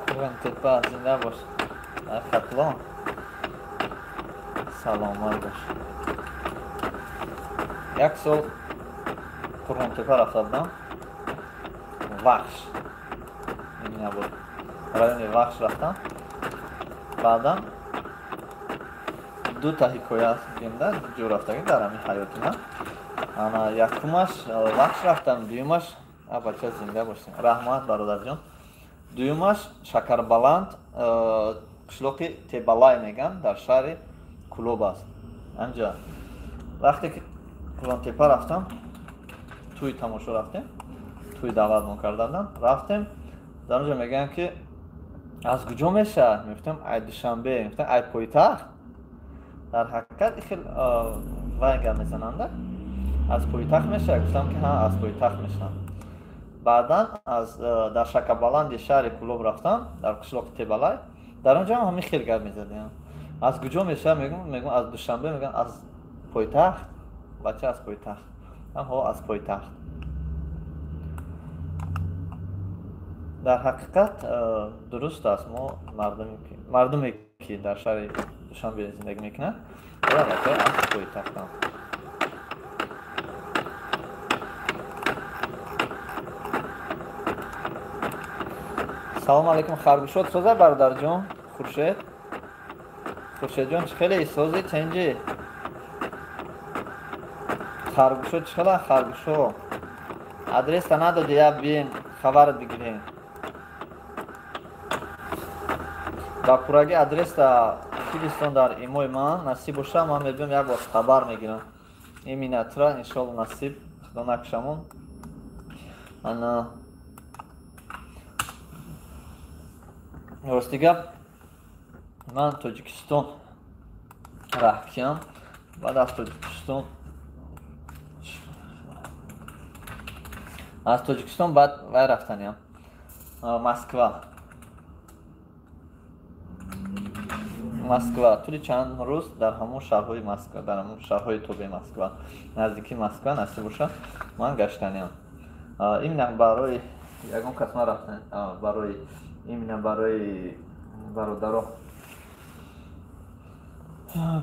Қурғонтепа, зинда бош. Хатлон, саломат бош. Як сол Қурғонтепа рафта будам. Вахш набуд, райони Вахш рафтам. Баъдан дута ҳикоя гемда ҷо рафтагӣ дар ҳамин ҳаёти ман. Ана якумаш Вахш рафтам, дуюмаш, бача, зинда бошем, раҳмат, бародарҷон, дуюмаш Шакарбаланд, қишлоқи Тебалай меган, дар шаҳри Кӯлоб аст. Анҷа вақте ки Қурғонтепа рафтам, тӯи тамошо рафтем, тӯи даъватмон карда будам, рафтем. Дар онҷо мегӯянд, ки аз куҷо мешавад? Мегуфтам, ай Душанбе. Мегуфтам, ай пойтахт. Дар ҳақиқат хел вай гап мезананда, аз пойтахт мешавад? Гуфтам, ки ҳа, аз пойтахт мешавад. Баъдан аз дар Шакарбаланди шаҳри Кӯлоб рафтам, дар қишлоқи Тебалай. Дар он ҷо ҳам ҳамин хел гап мезадем. Аз куҷо мешавад? Мегӯм, аз Душанбе. Мегӯям, аз пойтахт, бача, аз пойтахт. Ҳо, аз пойтахт. Дар ҳақиқат дуруст аст, мо мардуме ки дар шаҳри Душанбе зиндагӣ мекунанд, албатта аз пойтахтам. Салому алайкум, харгӯшот соза, бародарҷон, Хуршед. Хуршедҷон, чӣ хеле сози тенҷи? Харгӯшо чӣ хела харгӯшо? Адреса надоди, я биен хабар бигирем. Ба пурраги адреса фиристон дар имои ман, насиб боша, ман мебиём як бор хабар мегирам. Имина тура иншоалло насиб, худо накушамон. Ана рости гап, ман Тоҷикистон раҳкиям, баъд аз Тоҷикистон баъд вай рафтаниям Москва. Москва тӯли чанд рӯз дар ҳамон шаҳрҳои Москва, дар ҳамон шаҳрҳои тобеи Москва, наздики Москва насиб боша, ман гаштаниям. Именно барои ягон кас ман рафтан, барои именно барои бародаро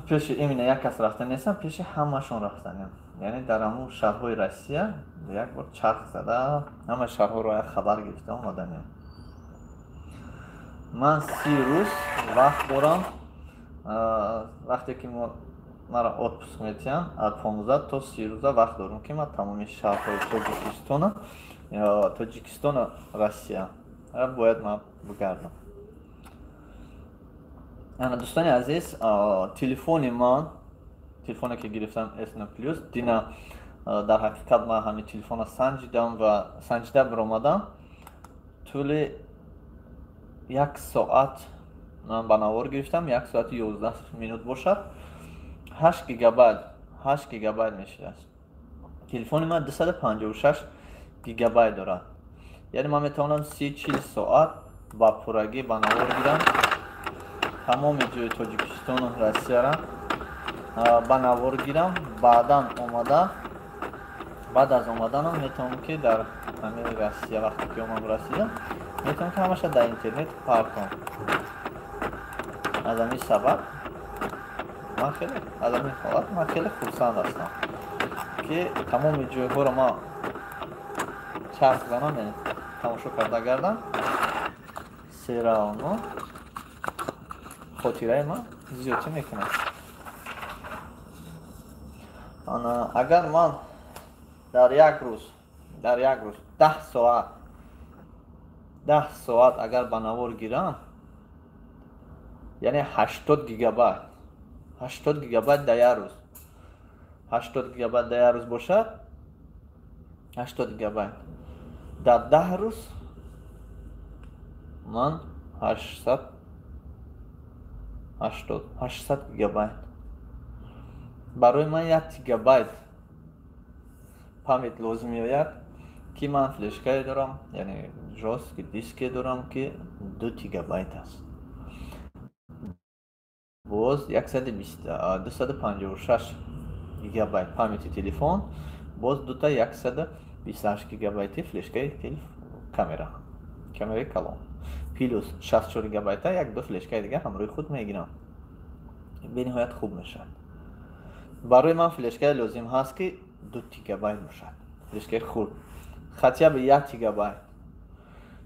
пеши именно як кас рафтан нестам, пеши ҳамашон рафтаниям. Яъне дар ҳамон шаҳрҳои Россия як бор чарх зада, ҳама шаҳрҳоро як хабар гирифта омаданиям. Ман 30 рӯз вақт дорам. Вақте ки маро отпуск метиҳанд, аз 15 то 30 рӯза вақт дорам, ки ман тамоми шаҳрҳои Тоҷикистона, Россия бояд ман бигардам. Ана дӯстони азиз, телефони ман, телефоне ки гирифтам S9 Plus, дина дар ҳақиқат ман ҳамин телефонро санҷидам ва санҷида биромадам. Тӯли як соат ман ба навор гирифтам, 1 соати 11 минут бошад, 8 гигабайт, 8 гигабайт мешудааст. Телефони ман 256 гигабайт дорад. Яъне ман метавонам 30-40 соат ба пуррагӣ ба навор гирам тамоми ҷои Тоҷикистону Россияра ба навор гирам. Баъдан омада, баъд аз омаданам метавонам, ки дар ҳамин Россия, вақте ки омам Россия, метавонам, ки ҳамаша дар интернет партом. Аз ҳамин сабаб ман хеле, аз ҳамин ҳолат ман хеле хурсанд ҳастам, ки тамоми ҷойҳоро ман чарх занам, яъне тамошо карда гардам, сераоно хотираи ман зиёдтӣ мекунад. Ана агар ман дар як рӯз, 10 соат, 10 соат агар ба навор гирам, яъне 80 гигабайт, 80 гигабайт дар як рӯз, 80 гигабайт дар як рӯз бошад, 80 гигабайт дар 10 рӯз ман 800 гигабайт. Барои ман 1 гигабайт память лозим меояд, ки ман флешкае дорам, яъне жёсткий диске дорам, ки 2 гигабайт аст. Боз 256 гигабайт памяти телефон, боз дута 128 гигабайти флешкаи камера, камераи калон, плюс 64 гигабайта як ду флешкаи дига ҳамроҳи худ мегирам. Бениҳоят хуб мешавад. Барои ман флешкае лозим ҳаст, ки 2 гигабайт бошад, флешкаи хурд, хотя бы 1 гигабайт.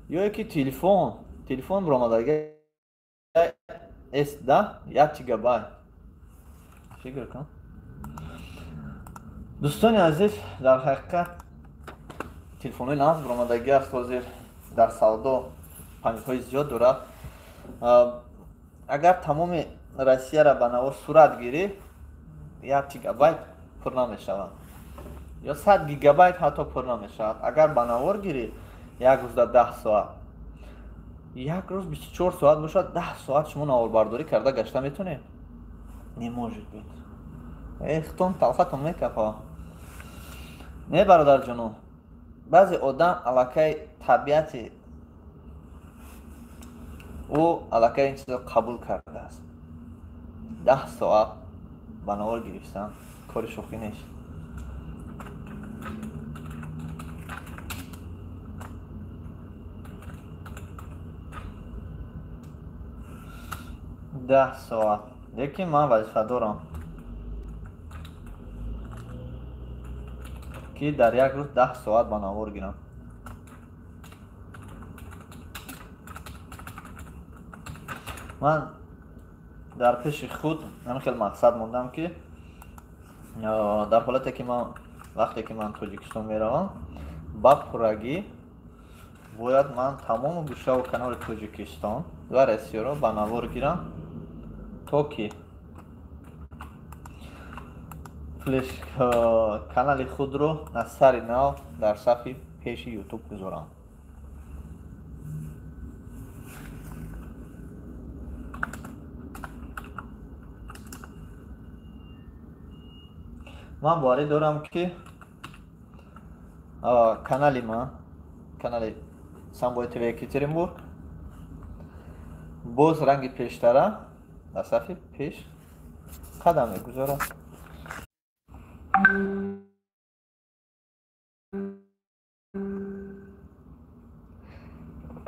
Ё ки телефон баромадаги S10 1 гигабайт. Фикр кун. Дӯстони азиз, дар ҳақиқат телефонҳои нағз баромадаги аст ҳозир дар савдо, памятҳои зиёд дорад. Агар тамоми Россияра ба навор сурат гирӣ, 1 гигабайт пур намешавад, ё 100 гигабайт ҳатто пур намешавад. Агар ба навор гирӣ як рӯзда 10 соат, як рӯз 24 соат бошад, 10 соат шумо наворбардорӣ карда гашта метавонед? Не может быть. Эхтон талхатон мекафа. Не, бародарҷоно, баъзе одам аллакай табиати ӯ аллакай ин чизро қабул кардааст. 10 соат ба навор гирифтан кори шӯхӣ нест. 10 соат. Лекин ман вазифа дорам, ки дар як рӯз 10 соат ба навор гирам. Ман дар пеши худ ҳамин хел мақсад мондам, ки дар ҳолате ки ман вақте ки ман Тоҷикистон меравам, ба пуррагӣ бояд ман тамоми гӯшаву канори Тоҷикистон ва Россияро ба навор гирам, то ки флеш канали худро аз сари нав дар сафи пеши Ютуб гузорам. Ман боварӣ дорам, ки канали ман, канали Самбой ТВ Екатеринбург, боз ранги пештара дар сафи пеш қадам мегузорад.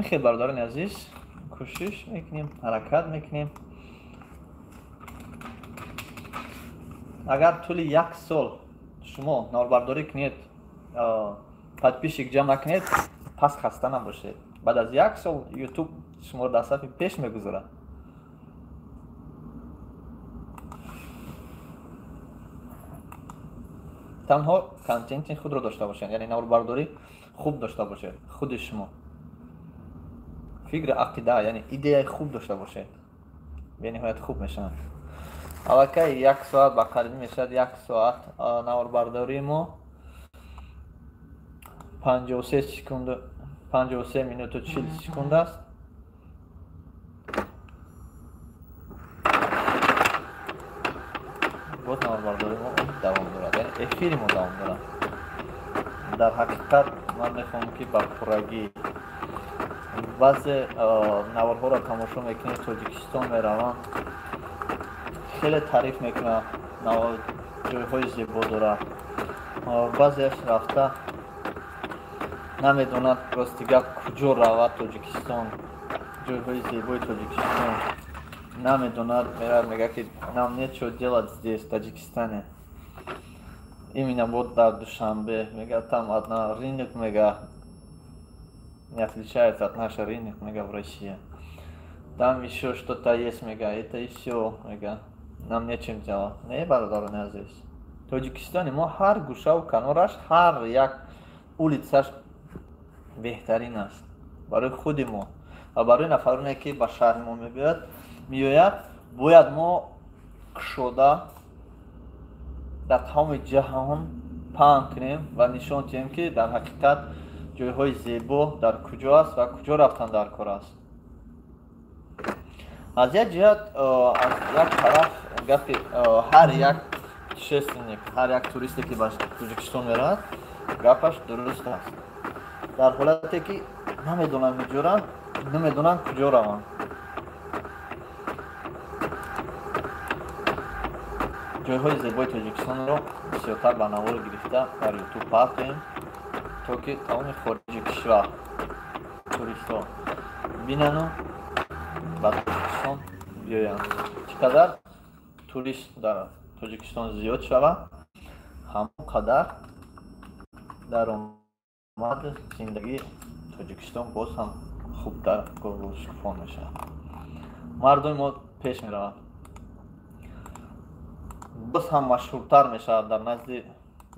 Хел бародарони азиз, кӯшиш мекунем, ҳаракат мекунем. Агар тӯли як сол шумо наворбардорӣ кунед, подписчик ҷамъ накунед, пас хаста набошед. Баъд аз як сол Ютуб шуморо дар сафи пеш мегузорад. Танҳо контенти худро дошта бошед, яъне наворбардорӣ хуб дошта бошед, худи шумо фикри, ақида, яъне идеяи хуб дошта бошед, бениҳоят хуб мешавад. Аллакай як соат ба қариб мешавад, як соат наворбардории мо 53 секунд, 53 минуту 40 секунд аст. Боз наворбардории мо давом дорад, яъне эфири мо давом дорад. Дар ҳақиқат ман мехоҳам, ки ба пуррагӣ баъзе наворҳоро тамошо мекунед, Тоҷикистон мераванд, хеле таъриф мекунад, ҷойҳои зебо дорад. Баъзеаш рафта намедонад, рости гап, куҷо равад Тоҷикистон, ҷойҳои зебои Тоҷикистон намедонад, меравад, мегӯяд, ки нам нечего делать здесь, в Таджикистане. Именно вот дар Душанбе, мегӯяд, там одна рынок, мегӯяд, не отличается от нашего рынок, мегӯяд, в России. Там еще что-то есть, мегӯяд, это и всё, мегӯяд, нам нечем делать. Не, бародарони азиз, Тоҷикистони мо ҳар гӯшаву канораш, ҳар як улицаш беҳтарин аст барои худи мо ва барои нафароне, ки ба шаҳри мо меояд. Бояд мо кушода дар тамоми ҷаҳон паҳн кунем ва нишон диҳем, ки дар ҳақиқат ҷойҳои зебо дар куҷо аст ва куҷо рафтан дар кор аст. Аз як ҷиҳат, аз як тараф, гапи ҳар як путешественник, ҳар як туристе, ки ба Тоҷикистон меравад, гапаш дуруст аст, дар ҳолате ки намедонанд миҷора, намедонанд куҷо раванд. Ҷойҳои зебои Тоҷикистонро бисёртар ба навор гирифта дар Ютуб партоем, то ки тамоми хориҷи кишвар туристҳо бинану ба Тоҷикистон биёянд. Чӣ қадар турист дар Тоҷикистон зиёд шавад, ҳамон қадар даромади зиндагии Тоҷикистон боз ҳам хубтар гулшукуфон мешавад, мардуми мо пеш меравад, боз ҳам машҳуртар мешавад дар назди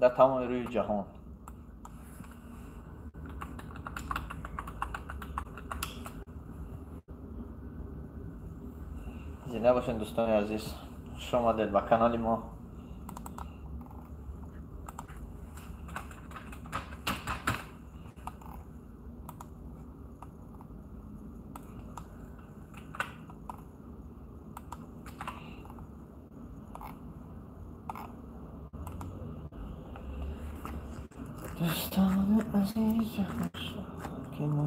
дар тамоми рӯи ҷаҳон. Зинда бошед, дӯстони азиз, хуш омадед ба канали мо. Дӯстони азиз, ки мо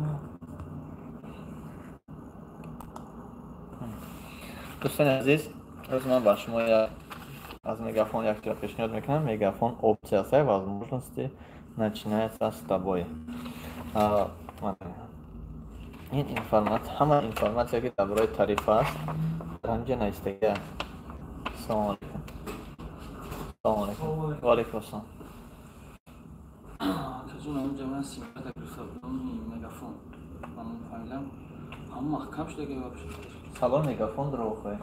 дӯстони азиз, рӯз ман ба шумо аз Мегафон як чизро пешниҳод мекунам. Мегафон опция аст, возможности начинается с тобой. Ин информатсия, ҳама информатсия, ки дар бораи тариф аст, дар ҳамҷа навистагия. Ассалому алайкум. Ассалому алайкум. Ва алайкум ассалом. Акаҷон, онҷа ман симкарта гирифта будам, Мегафон. Ман фаҳмидам, ҳама маҳкам шуда, ки вообще. Салон Мегафон дурохе.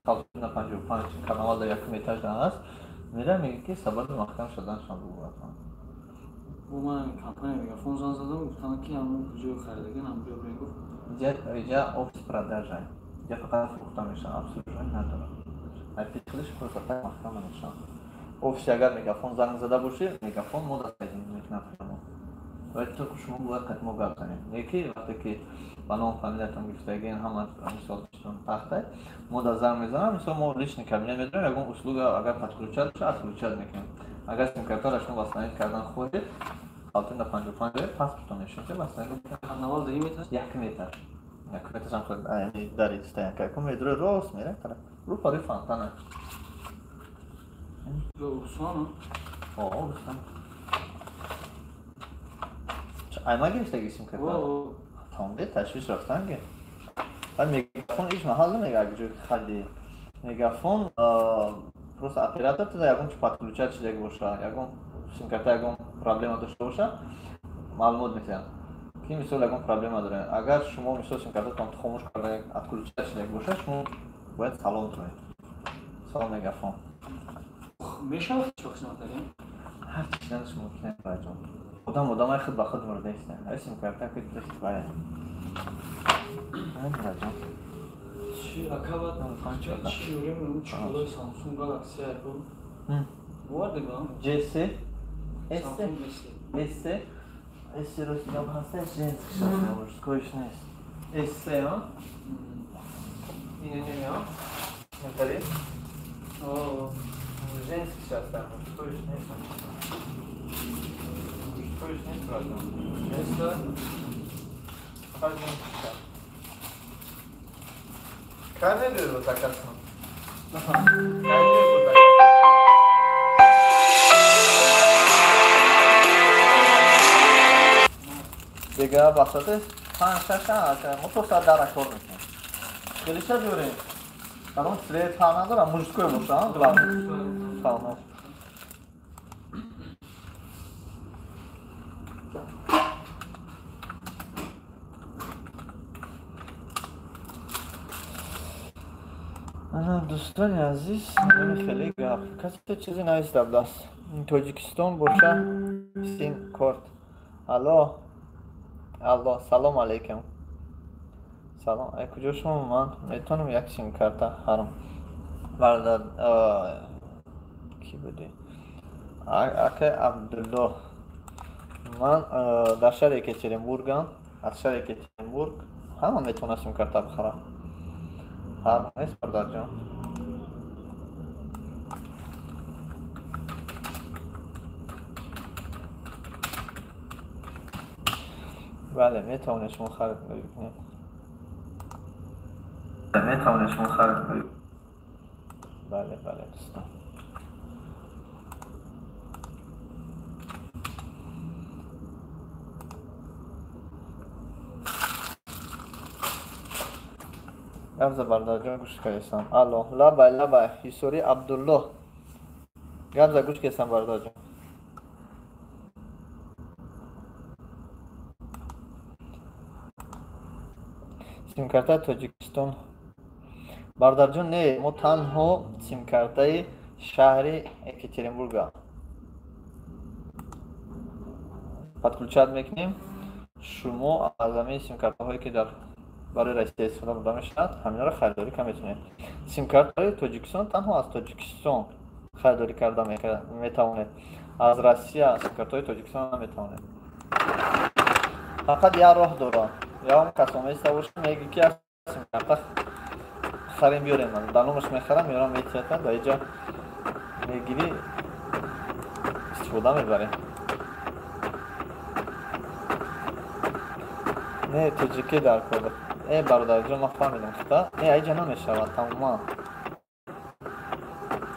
Халқина 55 карнавал дар якум этаж аст. Мера мегӯяд ки сабаби маҳкам шуданашон бугӯятон. Бо ман компания Мегафон занг задам, гуфтанд ки ҳамон ҷои харидагин ҳамон ҷо бирем гуфт. Иҷа офис продажа. Иҷа фақат фурӯхта мешавад, обслуживание надорад. Айпи худаш просто так маҳкам намешавад. Офиси агар Мегафон занг зада бошӣ, Мегафон мо дастгирӣ мекунад шумо. Вале то шумо бояд қад мо гап занем. Не ки вақте ки ба ном фамилиятон гирифтагин ҳама мисол чизон тахта, мо да занг мезанам, мисол мо личный кабинет медорем, ягон услуга агар подключать шавад, отключать мекунем. Агар сим-картаро шумо восстановить кардан хоҳед, халтин 55 паспортон нишон ки восстановить Карнавал дар ин этаж? Як метр. Як метр ҳам худ, яъне дар стоянка кун медуре рост мере тараф. Рӯ пари фонтана. Руслан? О, Руслан. Айма гирифтаги сим-карта? О. Тамом, бе ташвиш рафтан ки. Баъд Мегафон ҳеҷ маҳал намега агар ҷой хади. Мегафон просто оператор туда ягон чи подключать шидаги боша, ягон сим-карта ягон проблема дошта боша, маълумот метиҳанд. Ки мисол ягон проблема доред. Агар шумо мисол сим-картатон хомӯш карда отключать шидаги боша, шумо бояд салон кунед. Салон Мегафон. Мешавад чӣ хизмат кардем? Ҳар чиз шумо мумкин аст, баҷон. Одам одамай худ ба худ мурда ист. Ай сим-карта ки дӯст бая. Ай баҷон. Чи акабат чи юрем чиколаи Samsung Galaxy iPhone. Бовар дигам? GC S Samsung S. S S рӯз гап ҳаста, женский шаст, мужской нест. S а? Не, не, не, Натали? О. Женский шаст, мужской нест. Мужской нест, правда. S. Фақат женский шаст. Кай мебиёру заказ кун? Кай мебиёру заказ? Бега басате панҷ шаш мо то соат дара кор мекунем. Хелиша биёрем. Кадом цвет фарқ надорам, мужской боша, главное. Фарқ. Ана дӯстони азиз, хеле гап. Касе чизе нависта будааст. Тоҷикистон боша сим корт. Алло. Алло, салом алейкум. Салом. Ай куҷо шумо? Ман метавонам як сим карта харам. Бародар, ки будӣ? Акай Абдулло. Ман дар шаҳри Екатеринбургам. Аз шаҳри Екатеринбург ҳама метавонад сим карта бихарам. Ҳар нест, бародарҷон. Бале, метавонед шумо харид кунед. Метавонед шумо харид кунед. Бале, бале, дӯстон. Гапза бародарҷон, гӯш кардестам. Алло, лабай, лабай, Ҳисори Абдулло. Гапза гӯш кардестам, бародарҷон. Симкартаи Тоҷикистон. Бародарҷон, не, мо танҳо симкартаи шаҳри Екатеринбурга подключать мекунем. Шумо аз ҳамин симкартаҳое ки дар барои Россия истифода бурда мешавад, ҳаминро харидорӣ карда метавонед. Симкартаи Тоҷикистон танҳо аз Тоҷикистон харидорӣ карда метавонед. Аз Россия симкартаҳои Тоҷикистон наметавонед. Фақат як роҳ дорад. Ягон кас оместа боша, мегӯ ки як симкарта харем биёрем. Дар номаш мехарам, меорам метиҳатам, дар иҷа мегирӣ, истифода мебарем. Не, тоҷикӣ дар кор. Э, бародарҷон, ман фаҳмидам хита. Не, аиҷа намешавад тамоман.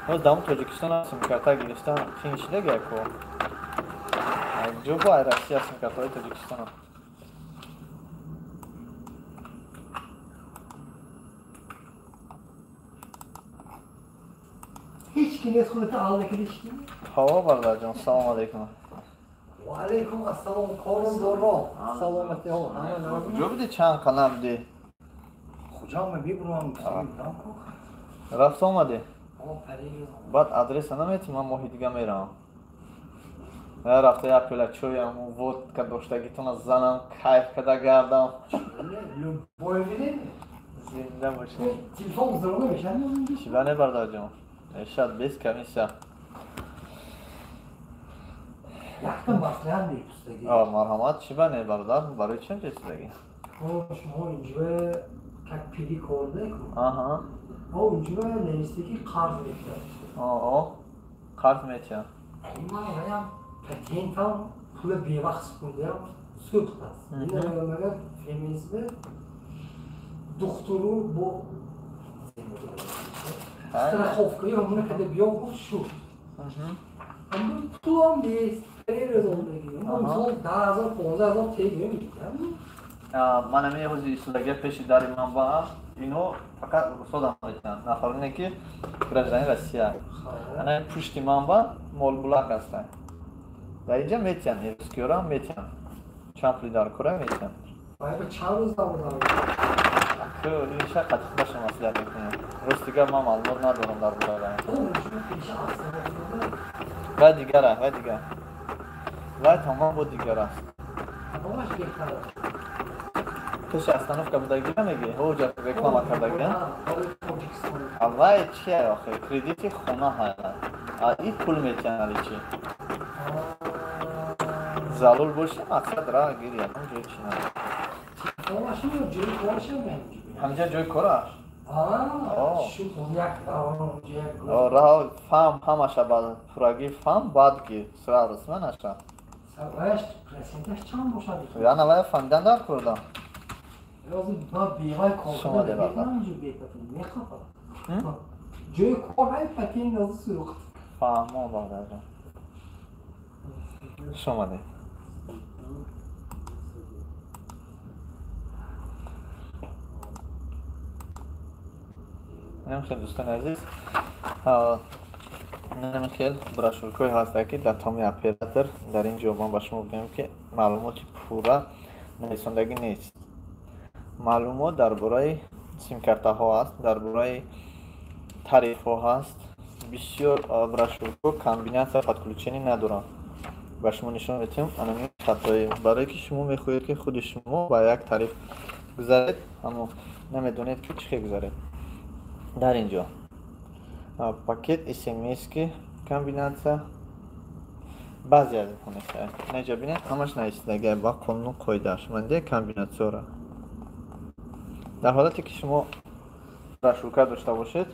Ҳоз дар Тоҷикистон симкарта гирифтан қиин шидаги яко. Ҷо бо ай Россия симкартаҳои Тоҷикистон. Ҳеҷ ки нест худата ҳал накарди ҳеҷ ки? Ҳо, бародарҷон, салому алейкум. Ва алейкум ассалом, корум доро, саломатиҳо. Куҷо будӣ, чанд қа набудӣ? Хуҷам мебурам, гуфтам ку. Рафта омадӣ? Баъд адреса наметӣ, ман моҳи дига меравам. Рафта як пиёла чойам, водка доштагитона занам, кайф када гардам. Любое время. Зинда бошед. Телефон здорово мешад? Чиба не, бародарҷон? Мешад, без комиссия. Якта маслиҳат мепурсидаги. Марҳамат, чиба не, бародар, барои чӣ мепурсидаги? Шумо инҷо как пири кор деку. Аҳа. Инҷо нависте ки қарз метиҳад. О, қарз метиҳад. Ман ҳаям патентам пула бевақт супурдаям, сӯхт аст. Магар феминизме духтуру бо страховка ё ҳамуна када биё гуфт, шуд. Пулам нест, перерезондагӣ. Мисол 10 000, 15 000 тег мегирам. Ман ҳамин ҳози истодагия пеши дари ман ба ино фақат русодам метиҳанд, нафароне ки гражданин Россия. Ана пушти ман ба Молбулак ҳастанд. Дар инҷа метиҳанд, русскиёрам метиҳанд. Чанд пули дар кора метиҳанд. Чанд рӯз давом? Инша қати худашон маслиҳат мекунем. Рости гап, ман маълумот надорам дар бораи вай. Дигара, вай дигар, вай тамом бо дигар аст. Пеши остановка будагира меги, ҳоҷа реклама кардагия. Вай чия охе, кредити хона ҳая. А и пул метиҳанд, али чи залул боши, мақсад ра гири, ягон ҷои чи надорад. Ҳамҷа ҷои кораш раҳ фаҳм, ҳамаша ба пуррагӣ фаҳм, баъд гир сира расма наша. Яна вай фаҳмидан дар курдам. Шумо дебарда. Ҷои кор патент сӯхт. Фаҳмо, бародарҷон. Хуш омадед. Инам хел, дӯстони азиз, инам хел брошюркҳое ҳастанд, ки дар тамоми оператор. Дар ин ҷо ман ба шумо бигӯям, ки маълумоти пурра нависондагӣ нест. Маълумот дар бораи симкартаҳо аст, дар бораи тарифҳо ҳаст. Бисёр брошюркҳо комбинация подключение надоранд. Ба шумо нишон медиҳем анами хатои, барое ки шумо мехоҳед, ки худи шумо ба як тариф гузаред, аммо намедонед, ки чӣ хел гузаред. Дар ин ҷо пакет смски комбинация баъзе аз инҳо нест. Наҷа бинед, ҳамаш нависидагия ба қонуну қоидааш манде комбинатсияро. Дар ҳолате ки шумо брошюрка дошта бошед,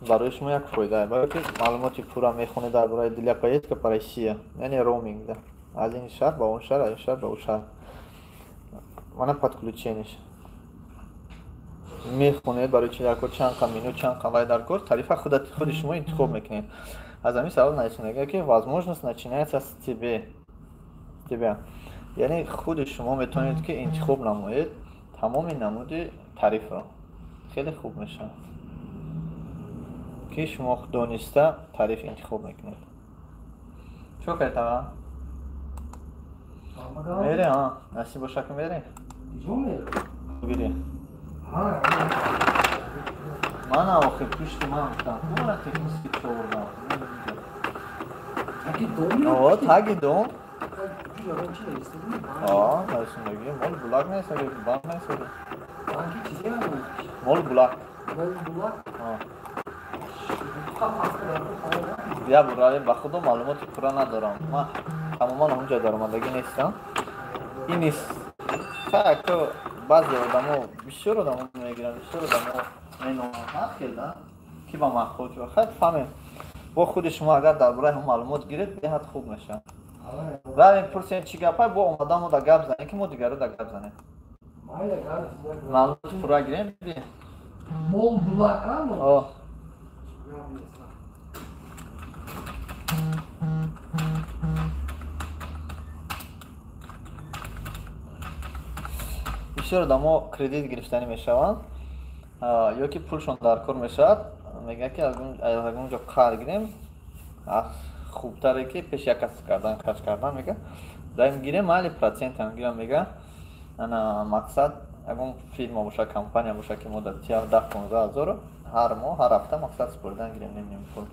барои шумо як фоида, барое ки маълумоти пурра мехонед дар бораи для поездка по Россия, яъне роуминг аз ин шаҳр ба он шаҳр, аз ин шаҳр ба он шаҳр. Мана подключениш мехонед, барои чи дар кор, чанд қа минут, чанд қа вай дар кор, тарифа худи шумо интихоб мекунед. Аз ҳамин сабаб нависонага, ки возможность начинается с тебе тебя, яъне худи шумо метавонед, ки интихоб намоед тамоми намуди тарифро. Хеле хуб мешавад, ки шумо дониста тариф интихоб мекунед. Чо кардед, тага? Мере, насиб боша, ки мере. Гири. Мана охир пушти ман гуфтам, мана технически чордам. О, таги дом. О, нависондагӣ, мол булак нависондагӣ, банк нависондагӣ. Мол булак. О. Я бурале, ба худо маълумоти пурра надорам. Ман тамоман ҳамҷа даромадагӣ нестам. Ин так баъзе одамо, бисёр одамо мегиранд, бисёр одамо меноманд, ҳар хел да ки ба маъқул хайр фаҳмем. Бо худи шумо агар дар бораи ҳам маълумот гиред, беҳад хуб мешавад. Равем, пурсем, чӣ гапай, бо омада мо да гап занем, ки мо дигаро да гап занем. Маълумоти пурра гирем. Мол булак. О. Бисёр одамо кредит гирифтанӣ мешаванд ё ки пулшон дар кор мешавад, мегӯяд, ки аз ягон ҷо қар гирем хубтаре, ки пеш як кас кардан, харҷ кардан. Мега, даим гирем, майли, процентам гирам, мега. Ана мақсад Ягон фирма боша, компания боша, ки мо дар 10-15 ҳазору ҳар моҳ, ҳар ҳафта, мақсад, супоридан гирем, нем пул.